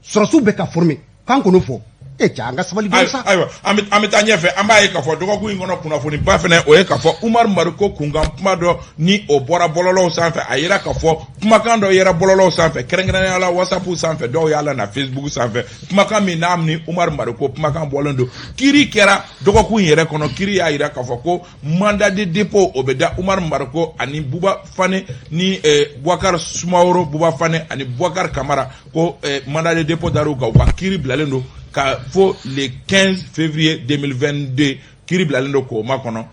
sɔrɔsiw bɛ ka former, k'an k'o fɔ. E cɛ, an ka sabali dɔɔni sa. Ayiwa, an bɛ taa ɲɛfɛ. An b'a ye k'a fɔ dɔgɔkun in kɔnɔ, kunnafoniba fɛnɛ, o ye k'a fɔ Umaru Mariko kunkan kuma dɔ ni o bɔra bɔlɔlɔw sanfɛ. A yira k'a fɔ kumakan dɔ yera bɔlɔlɔw sanfɛ, kɛrɛnkɛrɛnnenya la WhatsApp sanfɛ, dɔw y'a la na Facebook sanfɛ, kumakan min n'a ni Umaru Mariko kumakan bɔlen don. Kiiri kɛra dɔgɔkun in yɛrɛ kɔnɔ. Kiiri y'a yira k'a fɔ ko mandat de dépôt, o bɛ da Umaru Mariko ani Buba Fane ni Boubacar Sumaworo, Buba Fane ani Boubacar Kamara, ko mandat de dépôt dar'u kan. U ka kiiri bilalen don ka fo le 15 février 2022. Kiiri bilalen don k'o makɔnɔ.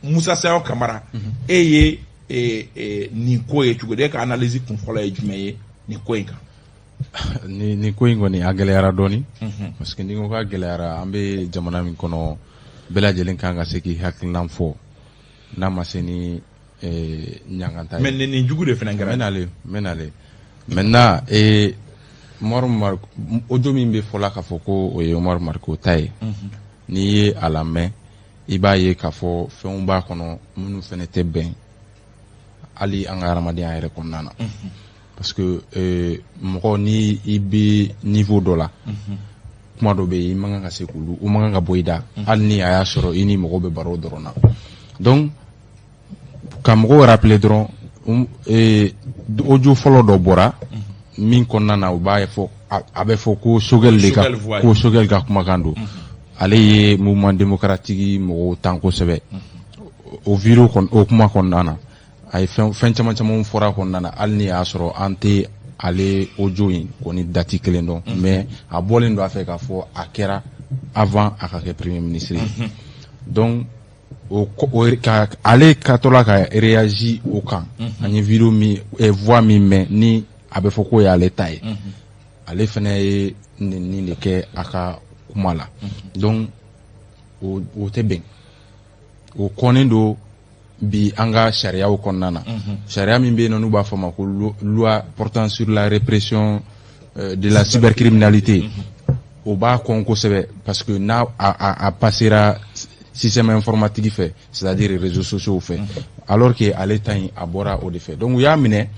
Musa Sayo Kamara, e ye nin ko ye cogo di? E ka analyse kun fɔlɔ ye jumɛn ye nin ko in kan? Nin ko in kɔni, a gɛlɛyara dɔɔni, parce que ni ko k'a gɛlɛyara, an bɛ jamana min kɔnɔ, bɛɛ lajɛlen kan ka se k'i hakilina fɔ n'a ma se ni ɲangata ye. Mais nin jugu de fana N kɛra. bɛ nalen, n bɛ nalen. Maintenant, Umaru Mariko, audio min bɛ fɔla k'a fɔ ko o ye Umaru Mariko ta ye, n'i ye a lamɛn, i b'a ye k'a fɔ fɛnw b'a kɔnɔ minnu fɛnɛ tɛ bɛn hali an ka hadamadenya yɛrɛ kɔnɔna na, parce que mɔgɔ ni i bɛ niveau dɔ la, kuma dɔ bɛ yen, i man kan ka se k'olu, u man kan ka bɔ i da, hali ni a y'a sɔrɔ i ni mɔgɔw bɛ baro dɔrɔn na. Donc ka mɔgɔw rappeler dɔrɔn, audio fɔlɔ dɔ bɔra min kɔnɔna na, u b'a fɔ a bɛ fɔ ko Choguel de ka Choguel voix. Ko Choguel ka kumakan don. Ale ye Mouvement démocratique mɔgɔw tan kosɛbɛ. O vidéo kɔn, o kuma kɔnɔna na, a ye fɛn fɛn caman caman fɔra a kɔnɔna na, hali ni y'a sɔrɔ an tɛ ale audio in kɔni date kelen dɔn, mais a bɔlen don a fɛ k'a fɔ a kɛra avant a ka kɛ premier ministre ye. Donc o ka ale ka tɔla ka réagir o kan, an ye vidéo min voix min mɛn ni a bɛ fɔ k'o y'ale ta ye, ale fɛnɛ ye nɛni de kɛ a ka kuma la. Donc o tɛ bɛn, o kɔnnen don bi an ka sariyaw kɔnɔna na. Sariya min bɛ yen nɔ, n'u b'a fɔ a ma ko loi portant sur la répression de la cybercriminalité, o b'a kɔn kosɛbɛ, parce que n'a a passera système informatique fɛ, c'est-à-dire réseaux sociaux fɛ, alors que ale ta in, a bɔra o de fɛ. Donc u y'a minɛ,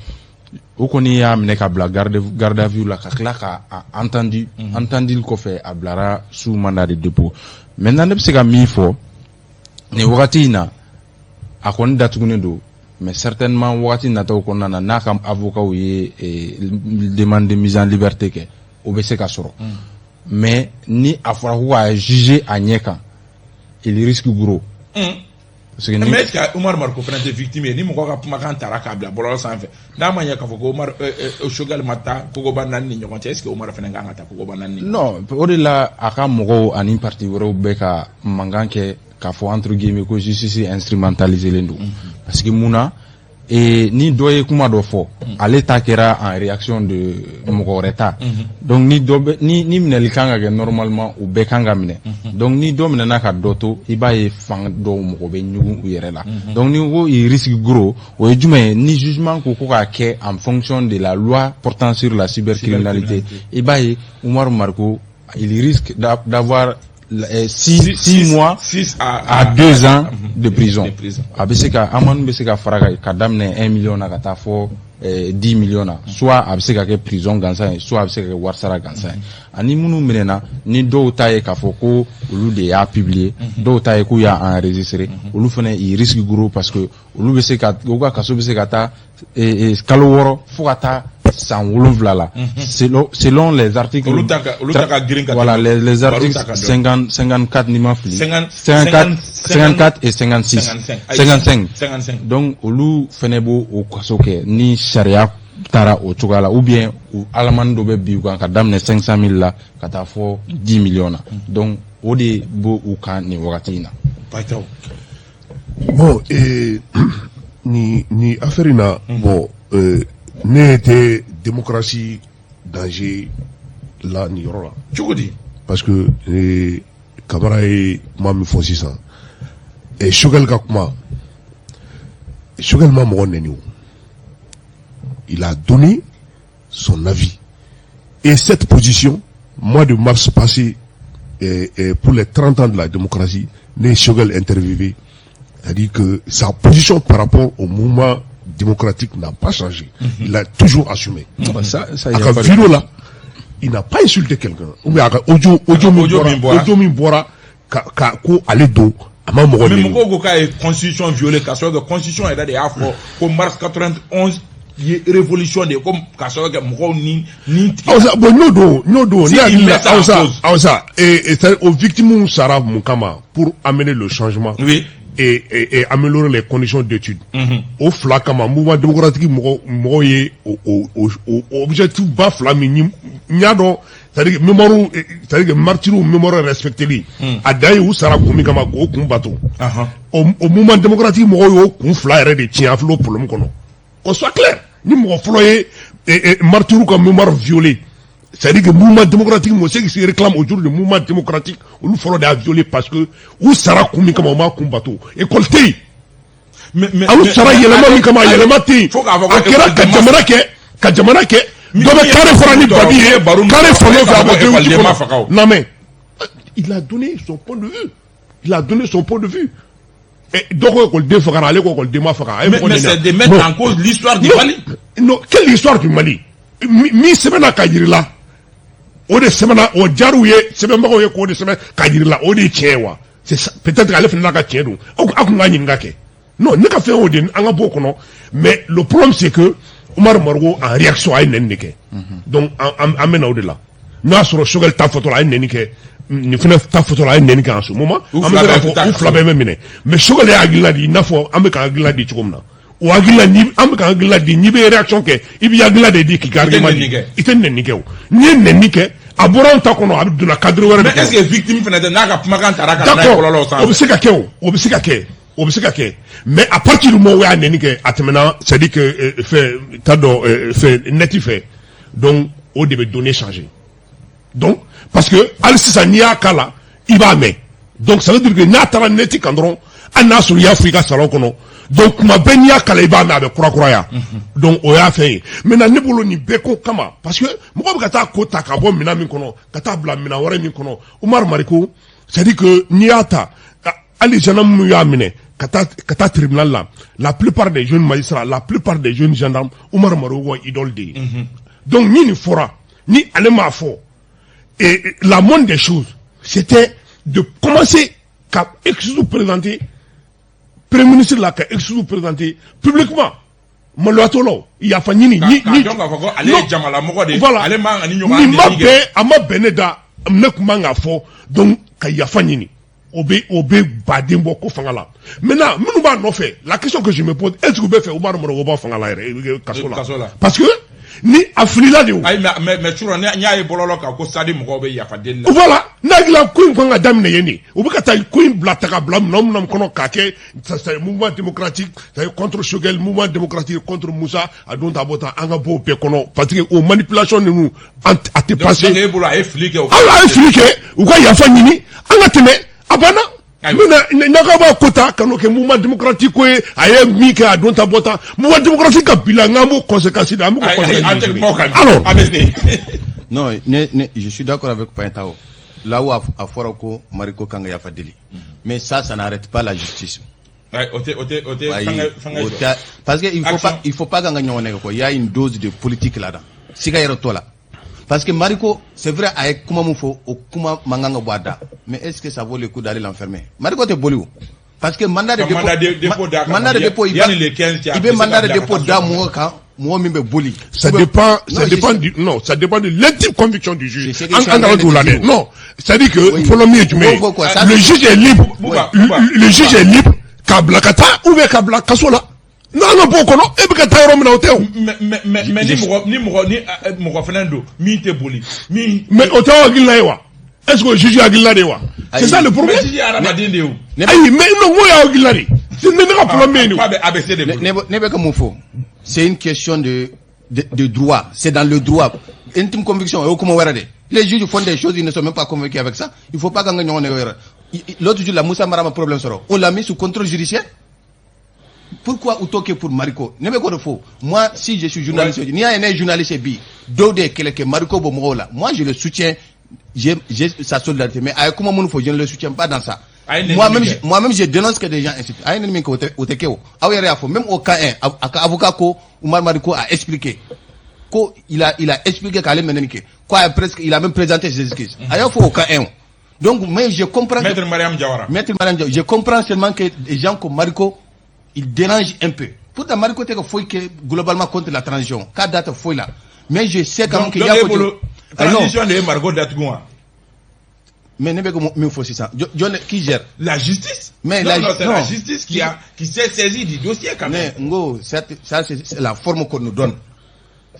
o kɔni y'a minɛ ka bila garde à vue la, ka tila ka a entendu. Entendu kɔfɛ, a bilara sous mandat de dépôt. Maintenant, ne bɛ se ka min fɔ nin wagati in na, a kɔni datugunen don, mais certainement wagati nataw kɔnɔna na, n'a ka avocat ye demande de mise en liberté kɛ, o bɛ se ka sɔrɔ. Mais ni a fɔra ko k'a juger a ɲɛ kan, il risque gros. Parce que ni Mais est ce que Umaru Mariko fana tɛ victime ye, ni mɔgɔ ka kumakan tara k'a bila bɔlɔlɔ sanfɛ, n'a ma ɲɛ k'a fɔ ko Umaru Choguel ma taa kogoba naani ni ɲɔgɔn cɛ, est ce que Umaru fana kan ka taa kogoba naani ni ɲɔgɔn cɛ? Non, o de la a ka mɔgɔw ani parti wɛrɛw bɛ ka mankan kɛ k'a fɔ entre guillemets ko justice instrumentalisé len don, parce que mun na Et ni dɔ ye kuma dɔ fɔ, ale ta kɛra en réaction de mɔgɔ wɛrɛ ta. Donc ni dɔ bɛ ni minɛli kan ka kɛ, normalement u bɛɛ kan ka minɛ. Donc ni dɔ minɛna ka dɔ to, i b'a ye fan dɔw mɔgɔ bɛ ɲugun u yɛrɛ la. Donc ni ko il risque gros, o ye jumɛn ye? Ni jugement ko k'a kɛ en fonction de la loi portant sur la cybercriminalité, i b'a ye Umaru Mariko, il risque d'avoir 6 mois 6 à à 2 ans de prison. De prison. A bɛ se ka amende bɛ se ka fara ka daminɛ 1 million na ka taa fɔ 10 millions na. Soit a bɛ se ka kɛ prison gansan ye, soit a bɛ se ka kɛ warisara gansan ye. Ani minnu minɛna, ni dɔw ta ye k'a fɔ ko olu de y'a publier, dɔw ta ye k'u y'a enregistré, olu fana, ils risquent gros, parce que olu bɛ se ka u ka kaso bɛ se ka taa kalo 6 fo ka taa san 7 la, selon les articles. Olu ta ka girin ka Voilà, tɛmɛ les Baru articles ta ka dɔn. 50, 54 ni ma fili, 50, 54, 54 et 56. 55. Ayi, 55. 55. Donc olu fɛnɛ b'o o kaso kɛ ni sariya taara o cogoya la, ou bien u alamani dɔ bɛ bin u kan ka daminɛ 500 000 la ka taa fɔ 10 millions na. Donc o de b'o u kan nin wagati in na. Bayitaw. Bon, ni affaire in na, bon, ne tɛ démocratie danger la nin yɔrɔ la. Cogo di? Parce que Kabara ye kuma min fɔ sisan, Choguel ka kuma, Choguel ma mɔgɔ nɛni o, il a donné son avis et cette position, mois de mars passé, pour les 30 ans de la démocratie, ne ye Choguel interviewé, c'est-à-dire que sa position par rapport au mouvement démocratique n'a pas changé. Il a toujours assumé. Ça, y A a ka pas de- vidéo là, il n'a pas insulté quelqu'un. Ou bien a ka audio min Audio min bɔra, bɔra. Audio min bɔra ka ko ale don, a ma mɔgɔ Mais nɛni. mɔgɔw ko k'a ye constitution violé, k'a sɔrɔ kɛ constitution yɛrɛ de y'a fɔ ko mars 91 ye révolution de ye, ko k'a sɔrɔ kɛ mɔgɔw ni tigɛ. Awsa, bon, n'o don, Si ne il hakili met la, ça en awsa, cause. Awsa, et c'est-à-dire aux victimes sara mun kama? Pour amener le changement et améliorer les conditions d'études. O fila kama, mouvement démocratique mɔgɔw ye o objectif ba fila min ni n y'a dɔn, c'est-à-dire que mémoire, c'est-à-dire que martyrs mémoire respecteli, a dan ye u sara kun min kama k'o kun bato. O mouvement démocratique mɔgɔw y'o kun fila yɛrɛ de tiɲɛ. A filɛ o problème kɔnɔ, qu'on soit clair, ni mɔgɔ fɔlɔ ye martyrs ka mémoire violée, c'est-à-dire que mouvement démocratique mɔgɔ, ceux qui se réclament aujourd'hui du mouvement démocratique, olu fɔlɔ de y'a violé, parce que u sara kun min kama, u m'a kun bato. École tɛ yen. Mais Aw sara yɛlɛma min kama, yɛlɛma tɛ yen. Fo k'a fɔ ko A kɛra ka jamana kɛ, ka jamana kɛ dɔ bɛ carré fara ni babi ye, carré fan dɔ fɛ, a bɛ ekɔliden ma kɔnɔ. faga o. Non, mais il a donné son point de vue, il a donné son point de vue. Dɔ ko ekɔliden fagara, ale ko ekɔliden ma faga. A ye Mais, mɔgɔ mais nɛni. c'est de mettre Non. en cause l'histoire du Non, Mali. Non, quelle histoire du Mali? Min sɛbɛnna ka yir'i la, o de sɛbɛnna, o diyar'u ye, sɛbɛnbagaw ye k'o de sɛbɛn ka yir'i la, o de ye tiɲɛ ye wa? C'est ça, peut-être ale fana n'a ka tiɲɛ don. Aw kun k'a ɲininka kɛ. Non, ne ka fɛn o de, an ka bɔ o kɔnɔ. Mais le problème, c'est que Umaru Mariko, en réaction, a ye nɛni de kɛ. Donc an bɛ na o de la. N'o y'a sɔrɔ Choguel ta fɔtɔ la, a ye nɛni kɛ, nin fana ta fɔtɔ la, a ye nɛni kɛ, en ce moment U an fila bɛ se bɛɛ k'a bɛ taa fɔ u fila bɛɛ bɛ minɛ. Mais Choguel ye hakilina di, i n'a fɔ an bɛ ka hakilina di cogo min na, o hakilina ni an bɛ ka hakilina di, n'i bɛ réaction kɛ, i bɛ hakilina de di k'i ka I tɛ argument nɛni di. kɛ. I tɛ nɛni kɛ. O n'i ye nɛni kɛ, a bɔra anw ta kɔnɔ, a bɛ donna cadre wɛrɛ de Mais kɔnɔ. est-ce que victime fana tɛ n'a ka kumakan taara ka na n'a ye D'accord, kɔlɔlɔw sanfɛ? O bɛ se ka kɛ, o bɛ se ka kɛ, o bɛ se ka kɛ. Mais à partir du moment où y'a nɛni kɛ, a tɛmɛna, c'est à dire que fɛn t'a dɔn, fɛn net fɛ, donc o de bɛ données changer. Donc parce que hali sisan n'i y'a k'a la, i b'a mɛn. Donc ça veut dire que n'a taara net kan dɔrɔn, hali n'a sɔrɔ i y'a fɔ i ka salon kɔnɔ, donc kuma bɛɛ n'i y'a kala, i b'a mɛn, a bɛ kurakuraya. Donc o y'a fɛn ye. Maintenant, ne bolo, nin bɛɛ ko kama, parce que mɔgɔ bɛ ka taa ko ta ka bɔ minɛn min kɔnɔ ka taa bila minɛn wɛrɛ min kɔnɔ, Umaru Mariko, c'est à dire que n'i y'a ta, hali gendarme minnu y'a minɛ ka taa tribunal la, la plupart des jeunes magistrats, la plupart des jeunes gendarmes, Umaru Mariko ka idole de ye. Donc ni nin fɔra, ni ale m'a fɔ, et la moindre des choses, c'était de commencer ka excuse présenter premier ministre la, ka excuse présenter publiquement, maloya t'o la, o yafa ɲini. K'a dɔn k'a fɔ ko ale ye jamalamɔgɔ de ye. Voilà. Ale man kan ni ɲɔgɔn Nin ma nɛni kɛ. bɛn, a ma bɛn ne da, ne tun man k'a fɔ. Donc ka yafa ɲini, o bɛ baden bɔ ko fanga la. Maintenant, minnu b'a nɔfɛ, la question que je me pose, est ce que u bɛ fɛ Umaru Mariko bɔ fanga la yɛrɛ, kaso la? Kaso la. Parce que ni a filila de o. Ayi, mais surɔ n y'a ye bɔlɔlɔ kan ko sadi mɔgɔw bɛ yafa deli la. Voilà, n'a N'a la ko in kan ka daminɛ yen de. U bɛ ka taa ko in bila ta ka bila minɛn minnu kɔnɔ k'a kɛ, c'est mouvement démocratique, c'est contre Choguel, mouvement démocratique contre Moussa, a don ta bɔ tan, an ka bɔ o bɛɛ kɔnɔ, parce que o manipulation ninnu, a tɛ passer. Donc e bolo, a ye fili kɛ o. Aw, a ye fili kɛ, u ka yafa ɲini, an ka tɛmɛ, a banna. N'aw b'a ko ta ka n'o kɛ mouvement démocratique ko ye, a ye min kɛ, a don ta bɔ tan, mouvement démocratique ka bila, n k'an b'o conséquence de, an b'o conséquence. Alors Non, ne, je suis d'accord avec Payentao. Là où a fɔra ko Mariko kan ka yafa deli. Mais ça n'arrête pas la justice. Ouais, o tɛ fɛngɛ. O tɛ, parce que il faut pas k'an ka ɲɔgɔn nɛgɛ quoi. Il y a une dose de politique là-dedans. Siga yɛrɛ t'o la. Parce que Mariko, c'est vrai, a ye kuma mun fɔ, o kuma man kan ka bɔ a da. Mais est-ce que ça vaut le coup d'aller l'enfermer? Mariko tɛ boli o. Parce que mandat de dépôt, mandat de dépôt d'a kan, mandat de dépôt, i yanni le 15 i bɛ mandat de dépôt da mɔgɔ kan, mɔgɔ min bɛ boli. Ça dépend, ça dépend du, non, ça dépend de l'intime conviction du juge. An kana don o la dɛ. Non, c'est-à-dire que fɔlɔ min ye jumɛn ye, le juge est libre, le juge est libre k'a bila ka taa ou bien k'a bila kaso la. N'an ka bɔ o kɔnɔ, e bɛ ka taa yɔrɔ min na, o tɛ o. Mais ni mɔgɔ fana don min tɛ boli min. Mais o tɛ aw hakilina ye wa? Est-ce que o juge hakilina de ye wa? C'est ça le problème. Mais juge ye hadamaden de ye o. Ayi, mais non, n ko y'aw hakilina de ye. Ne ka problème bɛ yen de. K'a bɛ ABC de bolo. Ne bɛ ka mun fɔ? C'est une question de droit. C'est dans le droit. Intime conviction, o ye kuma wɛrɛ de. Les juges font des choses, ils ne sont même pas convaincus avec ça. Il faut pas qu'an ka ɲɔgɔn nɛgɛ yɛrɛ. L'autre jour, la Moussa Mara ma problème sɔrɔ. On l'a mis sous contrôle judiciaire. Pourquoi u t'o kɛ pour Mariko? Ne bɛ k'o de fɔ. Moi, si je suis journaliste, n'i y'a ye ne ye journaliste bi, dɔw de ye kɛlɛ kɛ Mariko bɔ mɔgɔw la. Moi, je le soutiens, j'ai sa solidarité. Mais a ye kuma minnu fɔ, je ne le soutiens pas dans ça. Moi-même, moi-même, je dénonce que des gens insultent. A ye nin min kɛ, o tɛ kɛ o. Aw yɛrɛ y'a fɔ, même au cas 1, a ka avocat ko Oumar Mariko a expliqué. Ko il a expliqué k'ale mɛnɛ nin kɛ. Ko a presque, il a même présenté ses excuses. A y'a fɔ au cas 1. Donc, mais je comprends. Maître Mariam Diawara. Maître Mariam Diawara. Je comprends seulement que des gens comme Mariko, ils dérangent un peu. Pourtant, Mariko tɛ ka foyi kɛ globalement contre la transition. K'a date foyi la. Mais je sais quand même qu'il y a. Donc, transition de ye Mariko datugu wa? Mais ne bɛ ka min fɔ sisan, jɔn qui gère? La justice. Mais non, la, non, c'est la justice qui s'est saisie du dossier quand même. Mais ngo, ça, c'est la forme qu'on nous donne.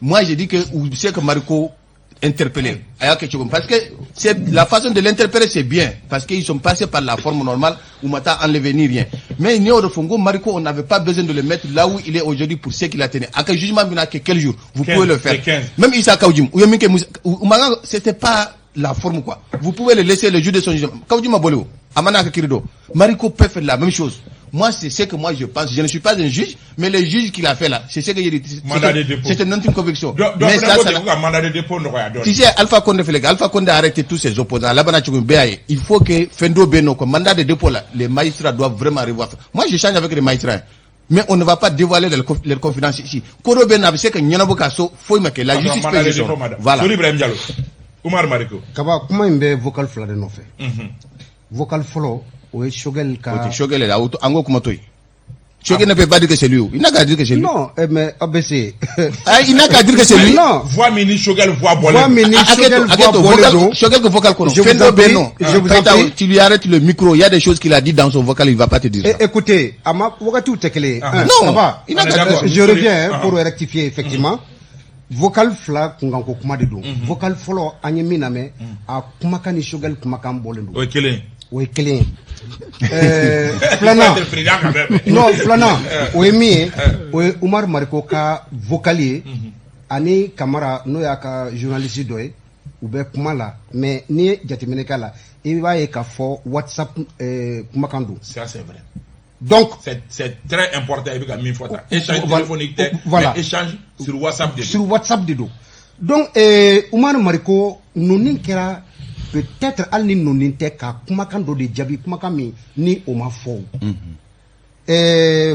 Moi, j'ai dit que c'est que Mariko interpellé. Parce que c'est la façon de l'interpeller, c'est bien. Parce qu'ils sont passés par la forme normale, où m'a enlevé ni rien. Mais de Fongo, Mariko, on n'avait pas besoin de le mettre là où il est aujourd'hui pour ce qu'il a tenu. À quel jugement, il quel jour, vous pouvez le faire. Même Issa Kaou Djim, c'était pas la forme quoi. Vous pouvez le laisser le jour de son jugement. Kaou Djim ma boli o, a ma na kiiri don. Mariko peut faire la même chose. Moi, c'est ce que moi je pense. Je ne suis pas un juge, mais le juge qui l'a fait là, c'est ce que j'ai dit. C'est une intime conviction. Donc, mais ça, mandat de dépôt. Tu sais, Alpha Condé, Alpha Condé a arrêté tous ses opposants. Là-bas, il faut que Fendo Beno, comme mandat de dépôt là, les magistrats doivent vraiment revoir. Moi, je change avec les magistrats. Mais on ne va pas dévoiler leurs confidences ici. Koro Ben, c'est que ɲɛnabɔ ka so foyi ma kɛ, la justice peut. Voilà. Ibrahim Diallo. Oumar Mariko. Kaba, kuma in bɛ vocal fila de nɔfɛ. Vocal fɔlɔ, o ye Choguel ka. O tɛ Choguel la, an ko kuma to yen. Choguel ne peut pas dire que c'est lui. Il n'a qu'à dire que c'est lui. Non, mais ABC. Ah, il n'a qu'à dire que c'est lui. Non. Voix min ni Choguel voix bɔlen. Voix min ni Choguel voix bɔlen don. Choguel que vocal kɔnɔ. Je vous en prie. Je vous en prie. Tu lui arrêtes le micro. Il y a des choses qu'il a dit dans son vocal, il va pas te dire ça. Écoutez, a ma wagatiw tɛ kelen ye. Non. Ça va. Il n'a qu'à dire. Je reviens pour rectifier effectivement. Vocal fila kunkanko kuma de don. Vocal fɔlɔ, an ye min lamɛn, a kumakan ni Choguel kumakan bɔlen don. O ye kelen. O ye kelen ye. Filanan, non, filanan, o ye min ye, o ye Umaru Mariko ka vocal ye ani Kamara, n'o y'a ka journaliste dɔ ye, u bɛ kuma la. Mais n'i ye jateminɛ k'a la, i b'a ye k'a fɔ WhatsApp kumakan don. Ça, c'est vrai. Donc c'est très important, i bɛ ka min fɔ tan. Échange téléphonique tɛ. Voilà. Mais échange sur WhatsApp de don. Sur WhatsApp de don. Donc Umaru Mariko ninnu kɛra peut-être hali ni ninnu tɛ ka kumakan dɔ de jaabi, kumakan min ni o ma fɔ o.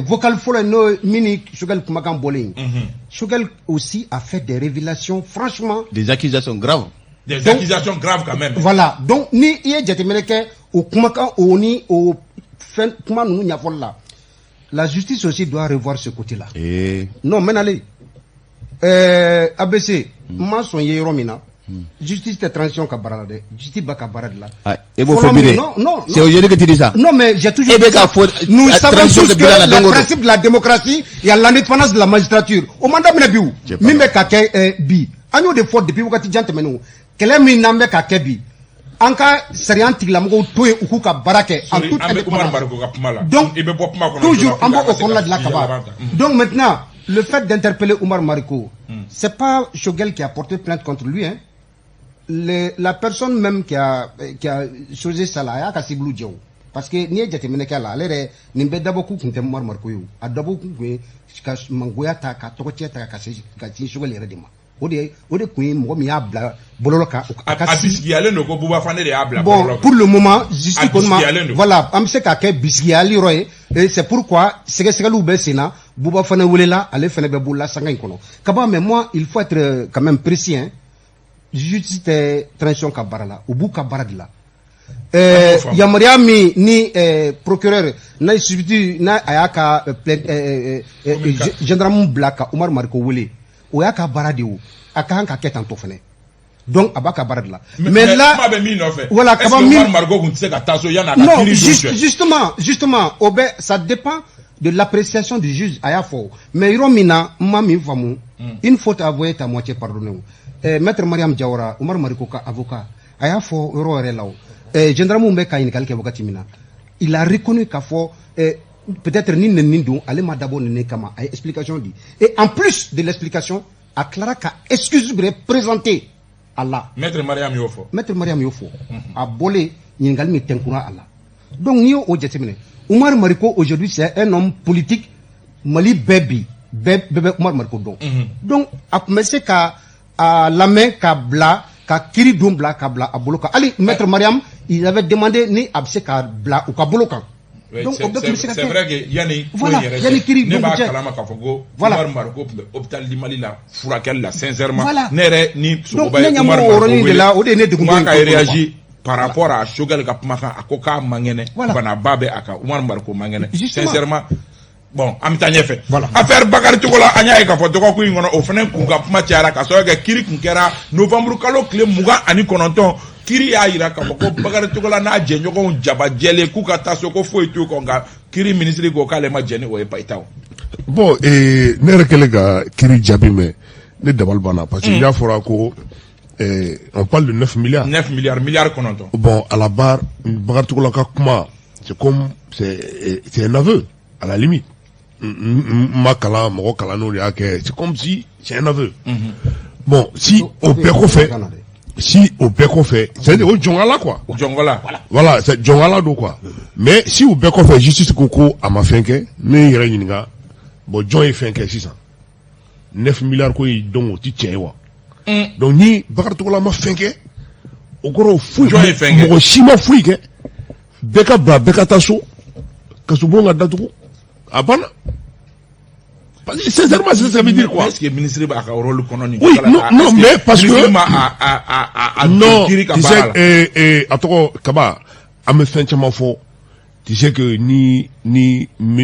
Vocal fɔlɔ, n'o min ni Choguel kumakan bɔlen ye. Choguel aussi a fait des révélations, franchement. Des accusations graves. Des Donc, accusations graves quand même. Voilà. Donc ni i ye jateminɛ kɛ o kumakan o ni o fɛn kuma ninnu ɲɛfɔli la, la justice aussi doit revoir ce côté-là. Et Non, n bɛnalen. ABC, n ma sɔn ye yɔrɔ min na. Justice tɛ transition ka baara la dɛ. Justice b'a ka baara de la. Ah, e b'o fɔ bi de. Non, non. C'est aujourd'hui que tu dis ça. Non, mais j'ai toujours E bɛ dit ça. k'a fɔ Nous savons transition tous de que bila la le don o don. principe de la démocratie, il y a l'indépendance de la magistrature. O man daminɛ bi o. J'ai pas Min bɛ ka kɛ bi. An y'o de fɔ depuis wagati jan tɛmɛnenw. Kɛlɛ min n'an bɛ ka kɛ bi. An ka sariya tigilamɔgɔw to yen, u k'u ka baara kɛ en toute An bɛ Umar Mariko ka kuma la. Donc i bɛ bɔ kuma kɔnɔ. Toujours an b'o kɔnɔna de la, Kaba. Donc maintenant, le fait d'interpeller Oumar Mariko, c'est pas Choguel qui a porté plainte contre lui, hein. La personne même qui a choisi ça là, a y'a ka cible jɛ o, parce que n'i ye jateminɛ kɛ a la, ale yɛrɛ nin bɛɛ dabɔ k'u kun tɛ Oumar Mariko ye o. A dabɔ kun ye ka mangoya ta, ka tɔgɔcɛ ta, ka se ka sin Choguel yɛrɛ de ma. O de kun ye mɔgɔ min y'a bila bɔlɔlɔ kan. A ka bisigiyalen don ko Buba Fane de y'a bila. Bon, pour le moment, justice kɔni ma, voilà, an bɛ se k'a kɛ bisigiyali yɔrɔ ye. Et c'est pourquoi sɛgɛsɛgɛliw bɛ sen na. Buba Fane welela, ale fana bɛ bolola sanga in kɔnɔ, Kaba. Mais moi, il faut être quand même précis, hein. Justice tɛ transition ka baara la, u b'u ka baara de la. Yamaruya min ni procureur n'a ye substitut n'a a y'a ka plainte gendarme bila ka Umar Mariko wele, o y'a ka baara de ye. O a ka kan ka kɛ tan tɔ fɛnɛ. Donc a b'a ka baara de la. Mais là, kuma bɛ min nɔfɛ, voilà, Kaba, min Umar Mariko tun tɛ se ka taa so yan'a ka non, justement, o bɛ, ça dépend de l'appréciation du juge. A y'a fɔ, mais yɔrɔ min na n ma min faamu, une faute avouée est à moitié pardonnée. O maître Mariam Diawara, Umar Mariko ka avocat, a y'a fɔ yɔrɔ yɛrɛ la, o gendarme bɛ ka ɲininkali kɛ wagati min na, il a reconnu k'a fɔ peut-être ni nɛni don, ale ma dabɔ nɛni kama. A ye explication di, et en plus de l'explication, a tilara ka excuse bɛrɛ présenter a la. Maître Mariam y'o fɔ. Maître Mariam y'o fɔ a bɔlen ɲininkali min tɛnkura a la. Donc n'i y'o jateminɛ, Umar Mariko aujourd'hui, c'est un homme politique. Mali bɛɛ bi, bɛɛ bɛɛ bɛ Umar Mariko dɔn. Donc a tun bɛ se ka a lamɛn ka bila ka kiiri don bila ka bila a bolo kan. Hali maître Mariam, il avait demandé ni a bɛ se ka bila u ka bolo kan. Donc o bɛɛ tun bɛ se ka kɛ. C'est vrai que yanni ko Voilà, in yɛrɛ yanni cɛ, kiiri ne don b'a cɛ. kalama k'a fɔ ko Voilà. Umar Mariko tun bɛ hôpital du Mali la furakɛli la, sincèrement. Voilà. Ne yɛrɛ ni Donc Sogoba ne ye ɲɛ Umar b'o Mariko yɔrɔnin de wele, la, o de ye ne degun n k'a in ka ko kɔnɔ, quoi. réagi par rapport à Choguel ka kumakan, a ko k'a man kɛnɛ, Voilà. banaba bɛ a kan, Umar Mariko man kɛnɛ. Justement. Sincèrement, bon, an bɛ taa ɲɛfɛ. Voilà. Affaire Bakari Togola, an y'a ye k'a fɔ dɔgɔkun in kɔnɔ, o fana kun ka kuma cayara ka sababu kɛ kiiri kun kɛra novembre kalo tile 29. Kiiri y'a yira k'a fɔ ko Bakari Togola n'a jɛɲɔgɔnw jabajɛlen k'u ka taa so, ko foyi t'u kɔ, nka kiiri minisiri ko k'ale ma jɛn ni o ye, Payitaw. Bon, ne yɛrɛ kɛlen ka kiiri jaabi mɛn, ne dabali banna, parce que n'a fɔra ko on parle de 9 milliards. 9 milliards, milliards 9. Bon, à la barre, Bakary Togola ka kuma, c'est comme c'est un aveu à la limite. N ma kalan, mɔgɔ kalannenw de y'a kɛ, c'est comme si c'est un aveu. Bon, si o bɛɛ kɔfɛ, si o bɛɛ kɔfɛ, c'est à dire o jɔngala quoi. Jɔngɔla. Voilà, c'est jɔngala don quoi. Mais si o bɛɛ kɔfɛ, justice ko ko a ma fɛn kɛ, ne ye n yɛrɛ ɲininka, bon, jɔn ye fɛn kɛ sisan? 9 milliards ko in, donc o ti tiɲɛ ye wa? Donc ni Bakary Togola ma fɛn kɛ, o kɔrɔ foyi Jɔn ye fɛn kɛ? Mɔgɔ si ma foyi kɛ. Bɛɛ ka bila, bɛɛ ka taa so, kasobon ka datugu, a banna. Parce que sincèrement, c'est ça, ça veut dire quoi? Est-ce que ministre b'a ka rôle kɔnɔ nin? Oui, non, non, mais parce que ministre ma a non, kiiri ka tu baara sais, la. A tɔgɔ Kaba, an bɛ fɛn caman fɔ. Tu sais que ni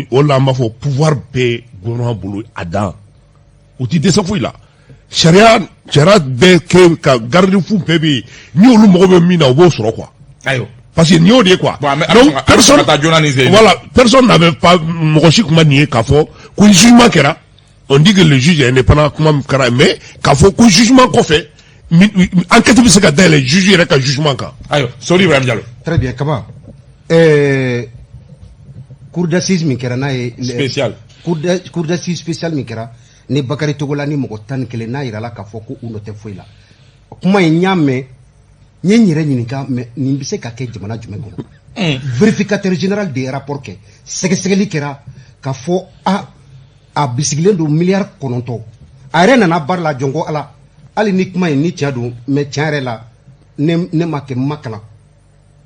o la an b'a fɔ pouvoir bɛɛ gouvernement bolo a dan. O ti dɛsɛ foyi la. Sariya bɛɛ kɛ ka garde-fou bɛɛ bɛ yen. Ni olu mago bɛ min na, u b'o sɔrɔ quoi. Ayiwa. Parce que nin y'o de ye quoi. Bon, an bɛ Donc sɔn ka- an bɛ sɔn personne ka taa joona nin sen. Voilà, personne n'avait pas, mɔgɔ si kun ma nin ye k'a fɔ ko jugement kɛra. On dit que le juge est indépendant, kuma min kɛra, mais k'a fɔ ko jugement kɔfɛ, enquête bɛ se ka dayɛlɛ juge yɛrɛ ka jugement kan. Ayiwa, Sori Ibrahim Diallo. Très bien, Kaba. Cour d'assises min kɛra n'a ye Spécial. Cour d'assises spéciale min kɛra ni Bakari Togola ni mɔgɔ 11, n'a yirala k'a fɔ ko u nɔ tɛ foyi la. Kuma in, n y'a mɛn, n ye n yɛrɛ ɲininka, mais nin bɛ se ka kɛ jamana jumɛn kɔnɔ? Vérificateur général de ye rapport kɛ, sɛgɛsɛgɛli kɛra k'a fɔ a bisigilen don miliyari 9. A yɛrɛ nana baara la jɔn ko Ala, hali ni kuma in ni tiɲɛ don, mais tiɲɛ yɛrɛ la, ne ma kɛ, n ma kalan.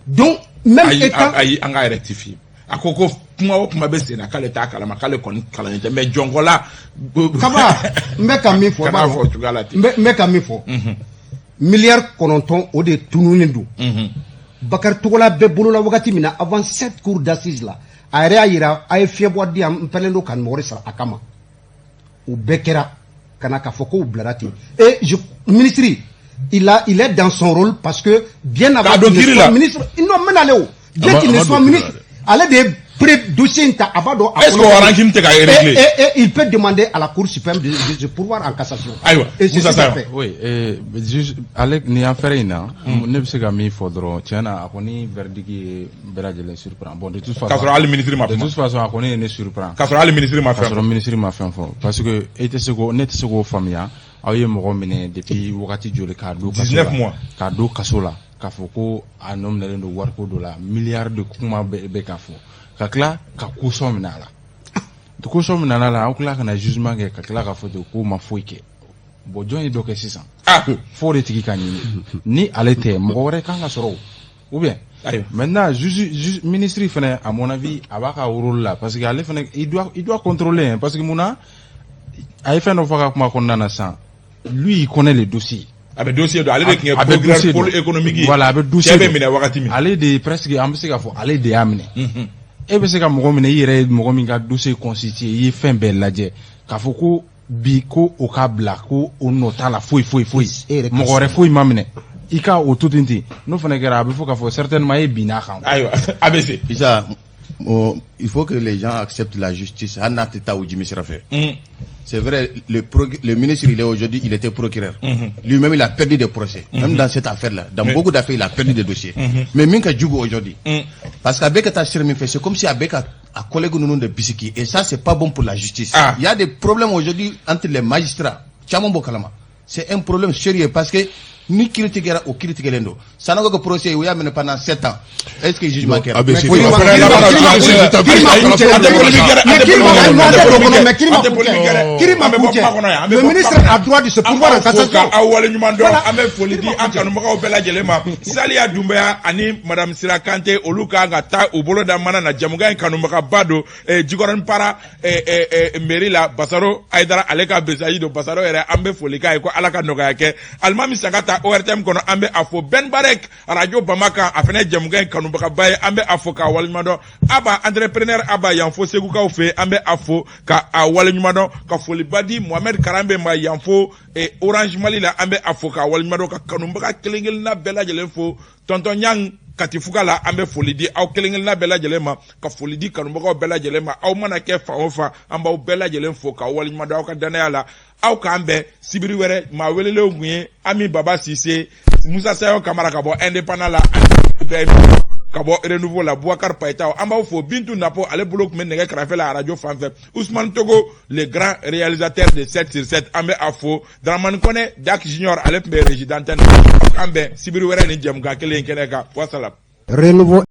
Donc même Ayi, étant ayi, an k'a rectifier. A ko ko kuma o kuma bɛ sen na, k'ale t'a kalama, k'ale kɔni kalannen tɛ, mais jɔnkɔla. Kaba, n bɛ ka min fɔ, i b'a Kana dɔn. fɔ o cogoya la ten. N bɛ ka min fɔ, miliyari 9, o de tununnen don. Bakari Togola bɛ bolola wagati min na, avant cette cour d'assises la, a yɛrɛ y'a yira a ye fiɲɛbɔ di yan, n pɛrɛnnen don ka mɔgɔ de sara a kama. O bɛɛ kɛra ka na k'a fɔ k'o bilara ten. Et je, ministre, il est dans son rôle, parce que bien avant K'a don qu'il ne kiiri soit la. ministre, non, n bɛna ale o, bien A qu'il ma ne soit don kiiri la ministre, ale de ye Dossier in ta, a b'a dɔn a Est-ce que o rancune tɛ ka régler? Et il peut demander à la Cour suprême de se pourvoir en cassation. Ayiwa, Et c'est Moussa ce qu'il a Sayon. fait. Oui, juste, ale nin affaire in na, ne bɛ se ka min fɔ dɔrɔn, tiɲɛ na, a kɔni verdict ye bɛɛ lajɛlen surprend. Bon, de toute façon, K'a sɔrɔ hali ministre ma de kuma. toute façon, a kɔni ye ne surprend. K'a sɔrɔ hali ministre ma K'a fɛn sɔrɔ fɔ. ministre ma fɛn fɔ, parce que e tɛ se k'o, ne tɛ se k'o faamuya. Aw ye mɔgɔ minɛ depuis wagati joli k'a don kaso la, 19 mois. K'a don kaso la, k'a fɔ ko a nɔ minɛlen don wariko dɔ la, miliyari de kuma bɛ ka fɔ, ka tila ka caution minɛ a la, caution minɛ a la, aw tila ka na jugement kɛ, ka tila k'a fɔ ten k'o ma foyi kɛ. Bon, jɔn ye dɔ kɛ sisan? F'o de tigi ka ɲini. Ni ale tɛ, mɔgɔ wɛrɛ kan ka sɔrɔ o, ou bien? Ayiwa. Maintenant, juge ministre fɛnɛ, à mon avis, a b'a ka rôle la, parce que ale fɛnɛ, il doit contrôler, hein, parce que mun na, a ye fɛn dɔ fɔ a ka kuma kɔnɔna na sisan, lui, il connaît le dossier. A bɛ dossier dɔn, ale de tun ye A bɛ procureur dossier pôle dɔn. économique ye. Voilà, a bɛ dossier Cɛ bɛ dɔn. minɛ wagati min. Ale de presque, an bɛ se k'a fɔ ale de y'a minɛ. E bɛ se ka mɔgɔ minɛ, i yɛrɛ ye mɔgɔ min ka dossier constitué, i ye fɛn bɛɛ lajɛ, k'a fɔ ko bi ko o ka bila, ko o nɔ t'a la foyi foyi foyi, E yɛrɛ ka mɔgɔ wɛrɛ foyi ma minɛ, i ka o to ten ten. N'o fana kɛra, a bɛ fɔ k'a fɔ certainement e binn'a kan. Ayiwa, ABC. Isa, bon, il faut que les gens acceptent la justice. Hali n'a tɛ taa u jimi sira fɛ. C'est vrai, le ministre, il est aujourd'hui, il était procureur. Lui-même, il a perdu des procès. Même dans cette affaire-là. Dans beaucoup d'affaires, il a perdu des dossiers. Mais min ka jugu aujourd'hui, parce qu'avec ta sira min fɛ, c'est comme si avec a collègue ninnu de bisiki. Et ça, c'est pas bon pour la justice. Il y a des problèmes aujourd'hui entre les magistrats. Caman b'o kalama. C'est un problème sérieux parce que ni kiiri kɛra, o kiiri tigɛlen don. Sanogo ka procès, u y'a minɛ pendant 7 ans. Est-ce que jugement kɛra? ABC. Mais kiiri ma kuncɛ. Le ministre a droit de se pourvoir en cassation. Aw waleɲuman dɔn, an bɛ foli di an kanubagaw bɛɛ lajɛlen ma. Saliya Dunbaya ani Madame Sira Kante, olu kan ka taa u bolo da mana na. Jamukan in kanubagaba don Jikɔrɔni Para mairie la, Basaro Ayidara, ale ka besayi don. Basaro yɛrɛ, an bɛ foli k'a ye ko Ala ka nɔgɔya kɛ. Alimami Sagata, ORTM kɔnɔ, an bɛ a fo. Ben Barek, radio Bamaka, a fana ye jamukan in kanubagaba ye, an bɛ a fo k'a waleɲuman dɔn. Aba entrepreneur, Aba yanfo Segukaw fɛ, an bɛ a fo ka a waleɲuman dɔn, ka foliba di Mohamed Karambe ma yanfo Orange Mali la, an bɛ a fo k'a waleɲuman dɔn, ka kanubaga kelen kelenna bɛɛ lajɛlen fo. Tonton Ɲang Katifuga la, an bɛ foli di aw kelen kelenna bɛɛ lajɛlen ma, ka foli di kanubagaw bɛɛ lajɛlen ma. Aw mana kɛ fan o fan, an b'aw bɛɛ lajɛlen fo k'aw waleɲuman dɔn aw ka danaya la. Aw k'an bɛn sibiri wɛrɛ. Maa welelenw kun ye Ami Baba Sise, Musa Sayo Kamara ka bɔ Indépendant la, ani bɛɛ ka bɔ Renouveau la, Boubacar Payitaw, an b'aw fo. Bintu Napo, ale bolo tun bɛ nɛgɛ kɛrɛfɛ la arajo fan fɛ. Ousmane Togo, le grand réalisateur de 7 sur 7, an bɛ a fo. Dramane Kone Dak Junior, ale tun bɛ régie d'antenne. Aw k'an bɛn sibiri wɛrɛ ni jɛmukan kelen in kɛnɛ kan. Wasalam. Renouveau.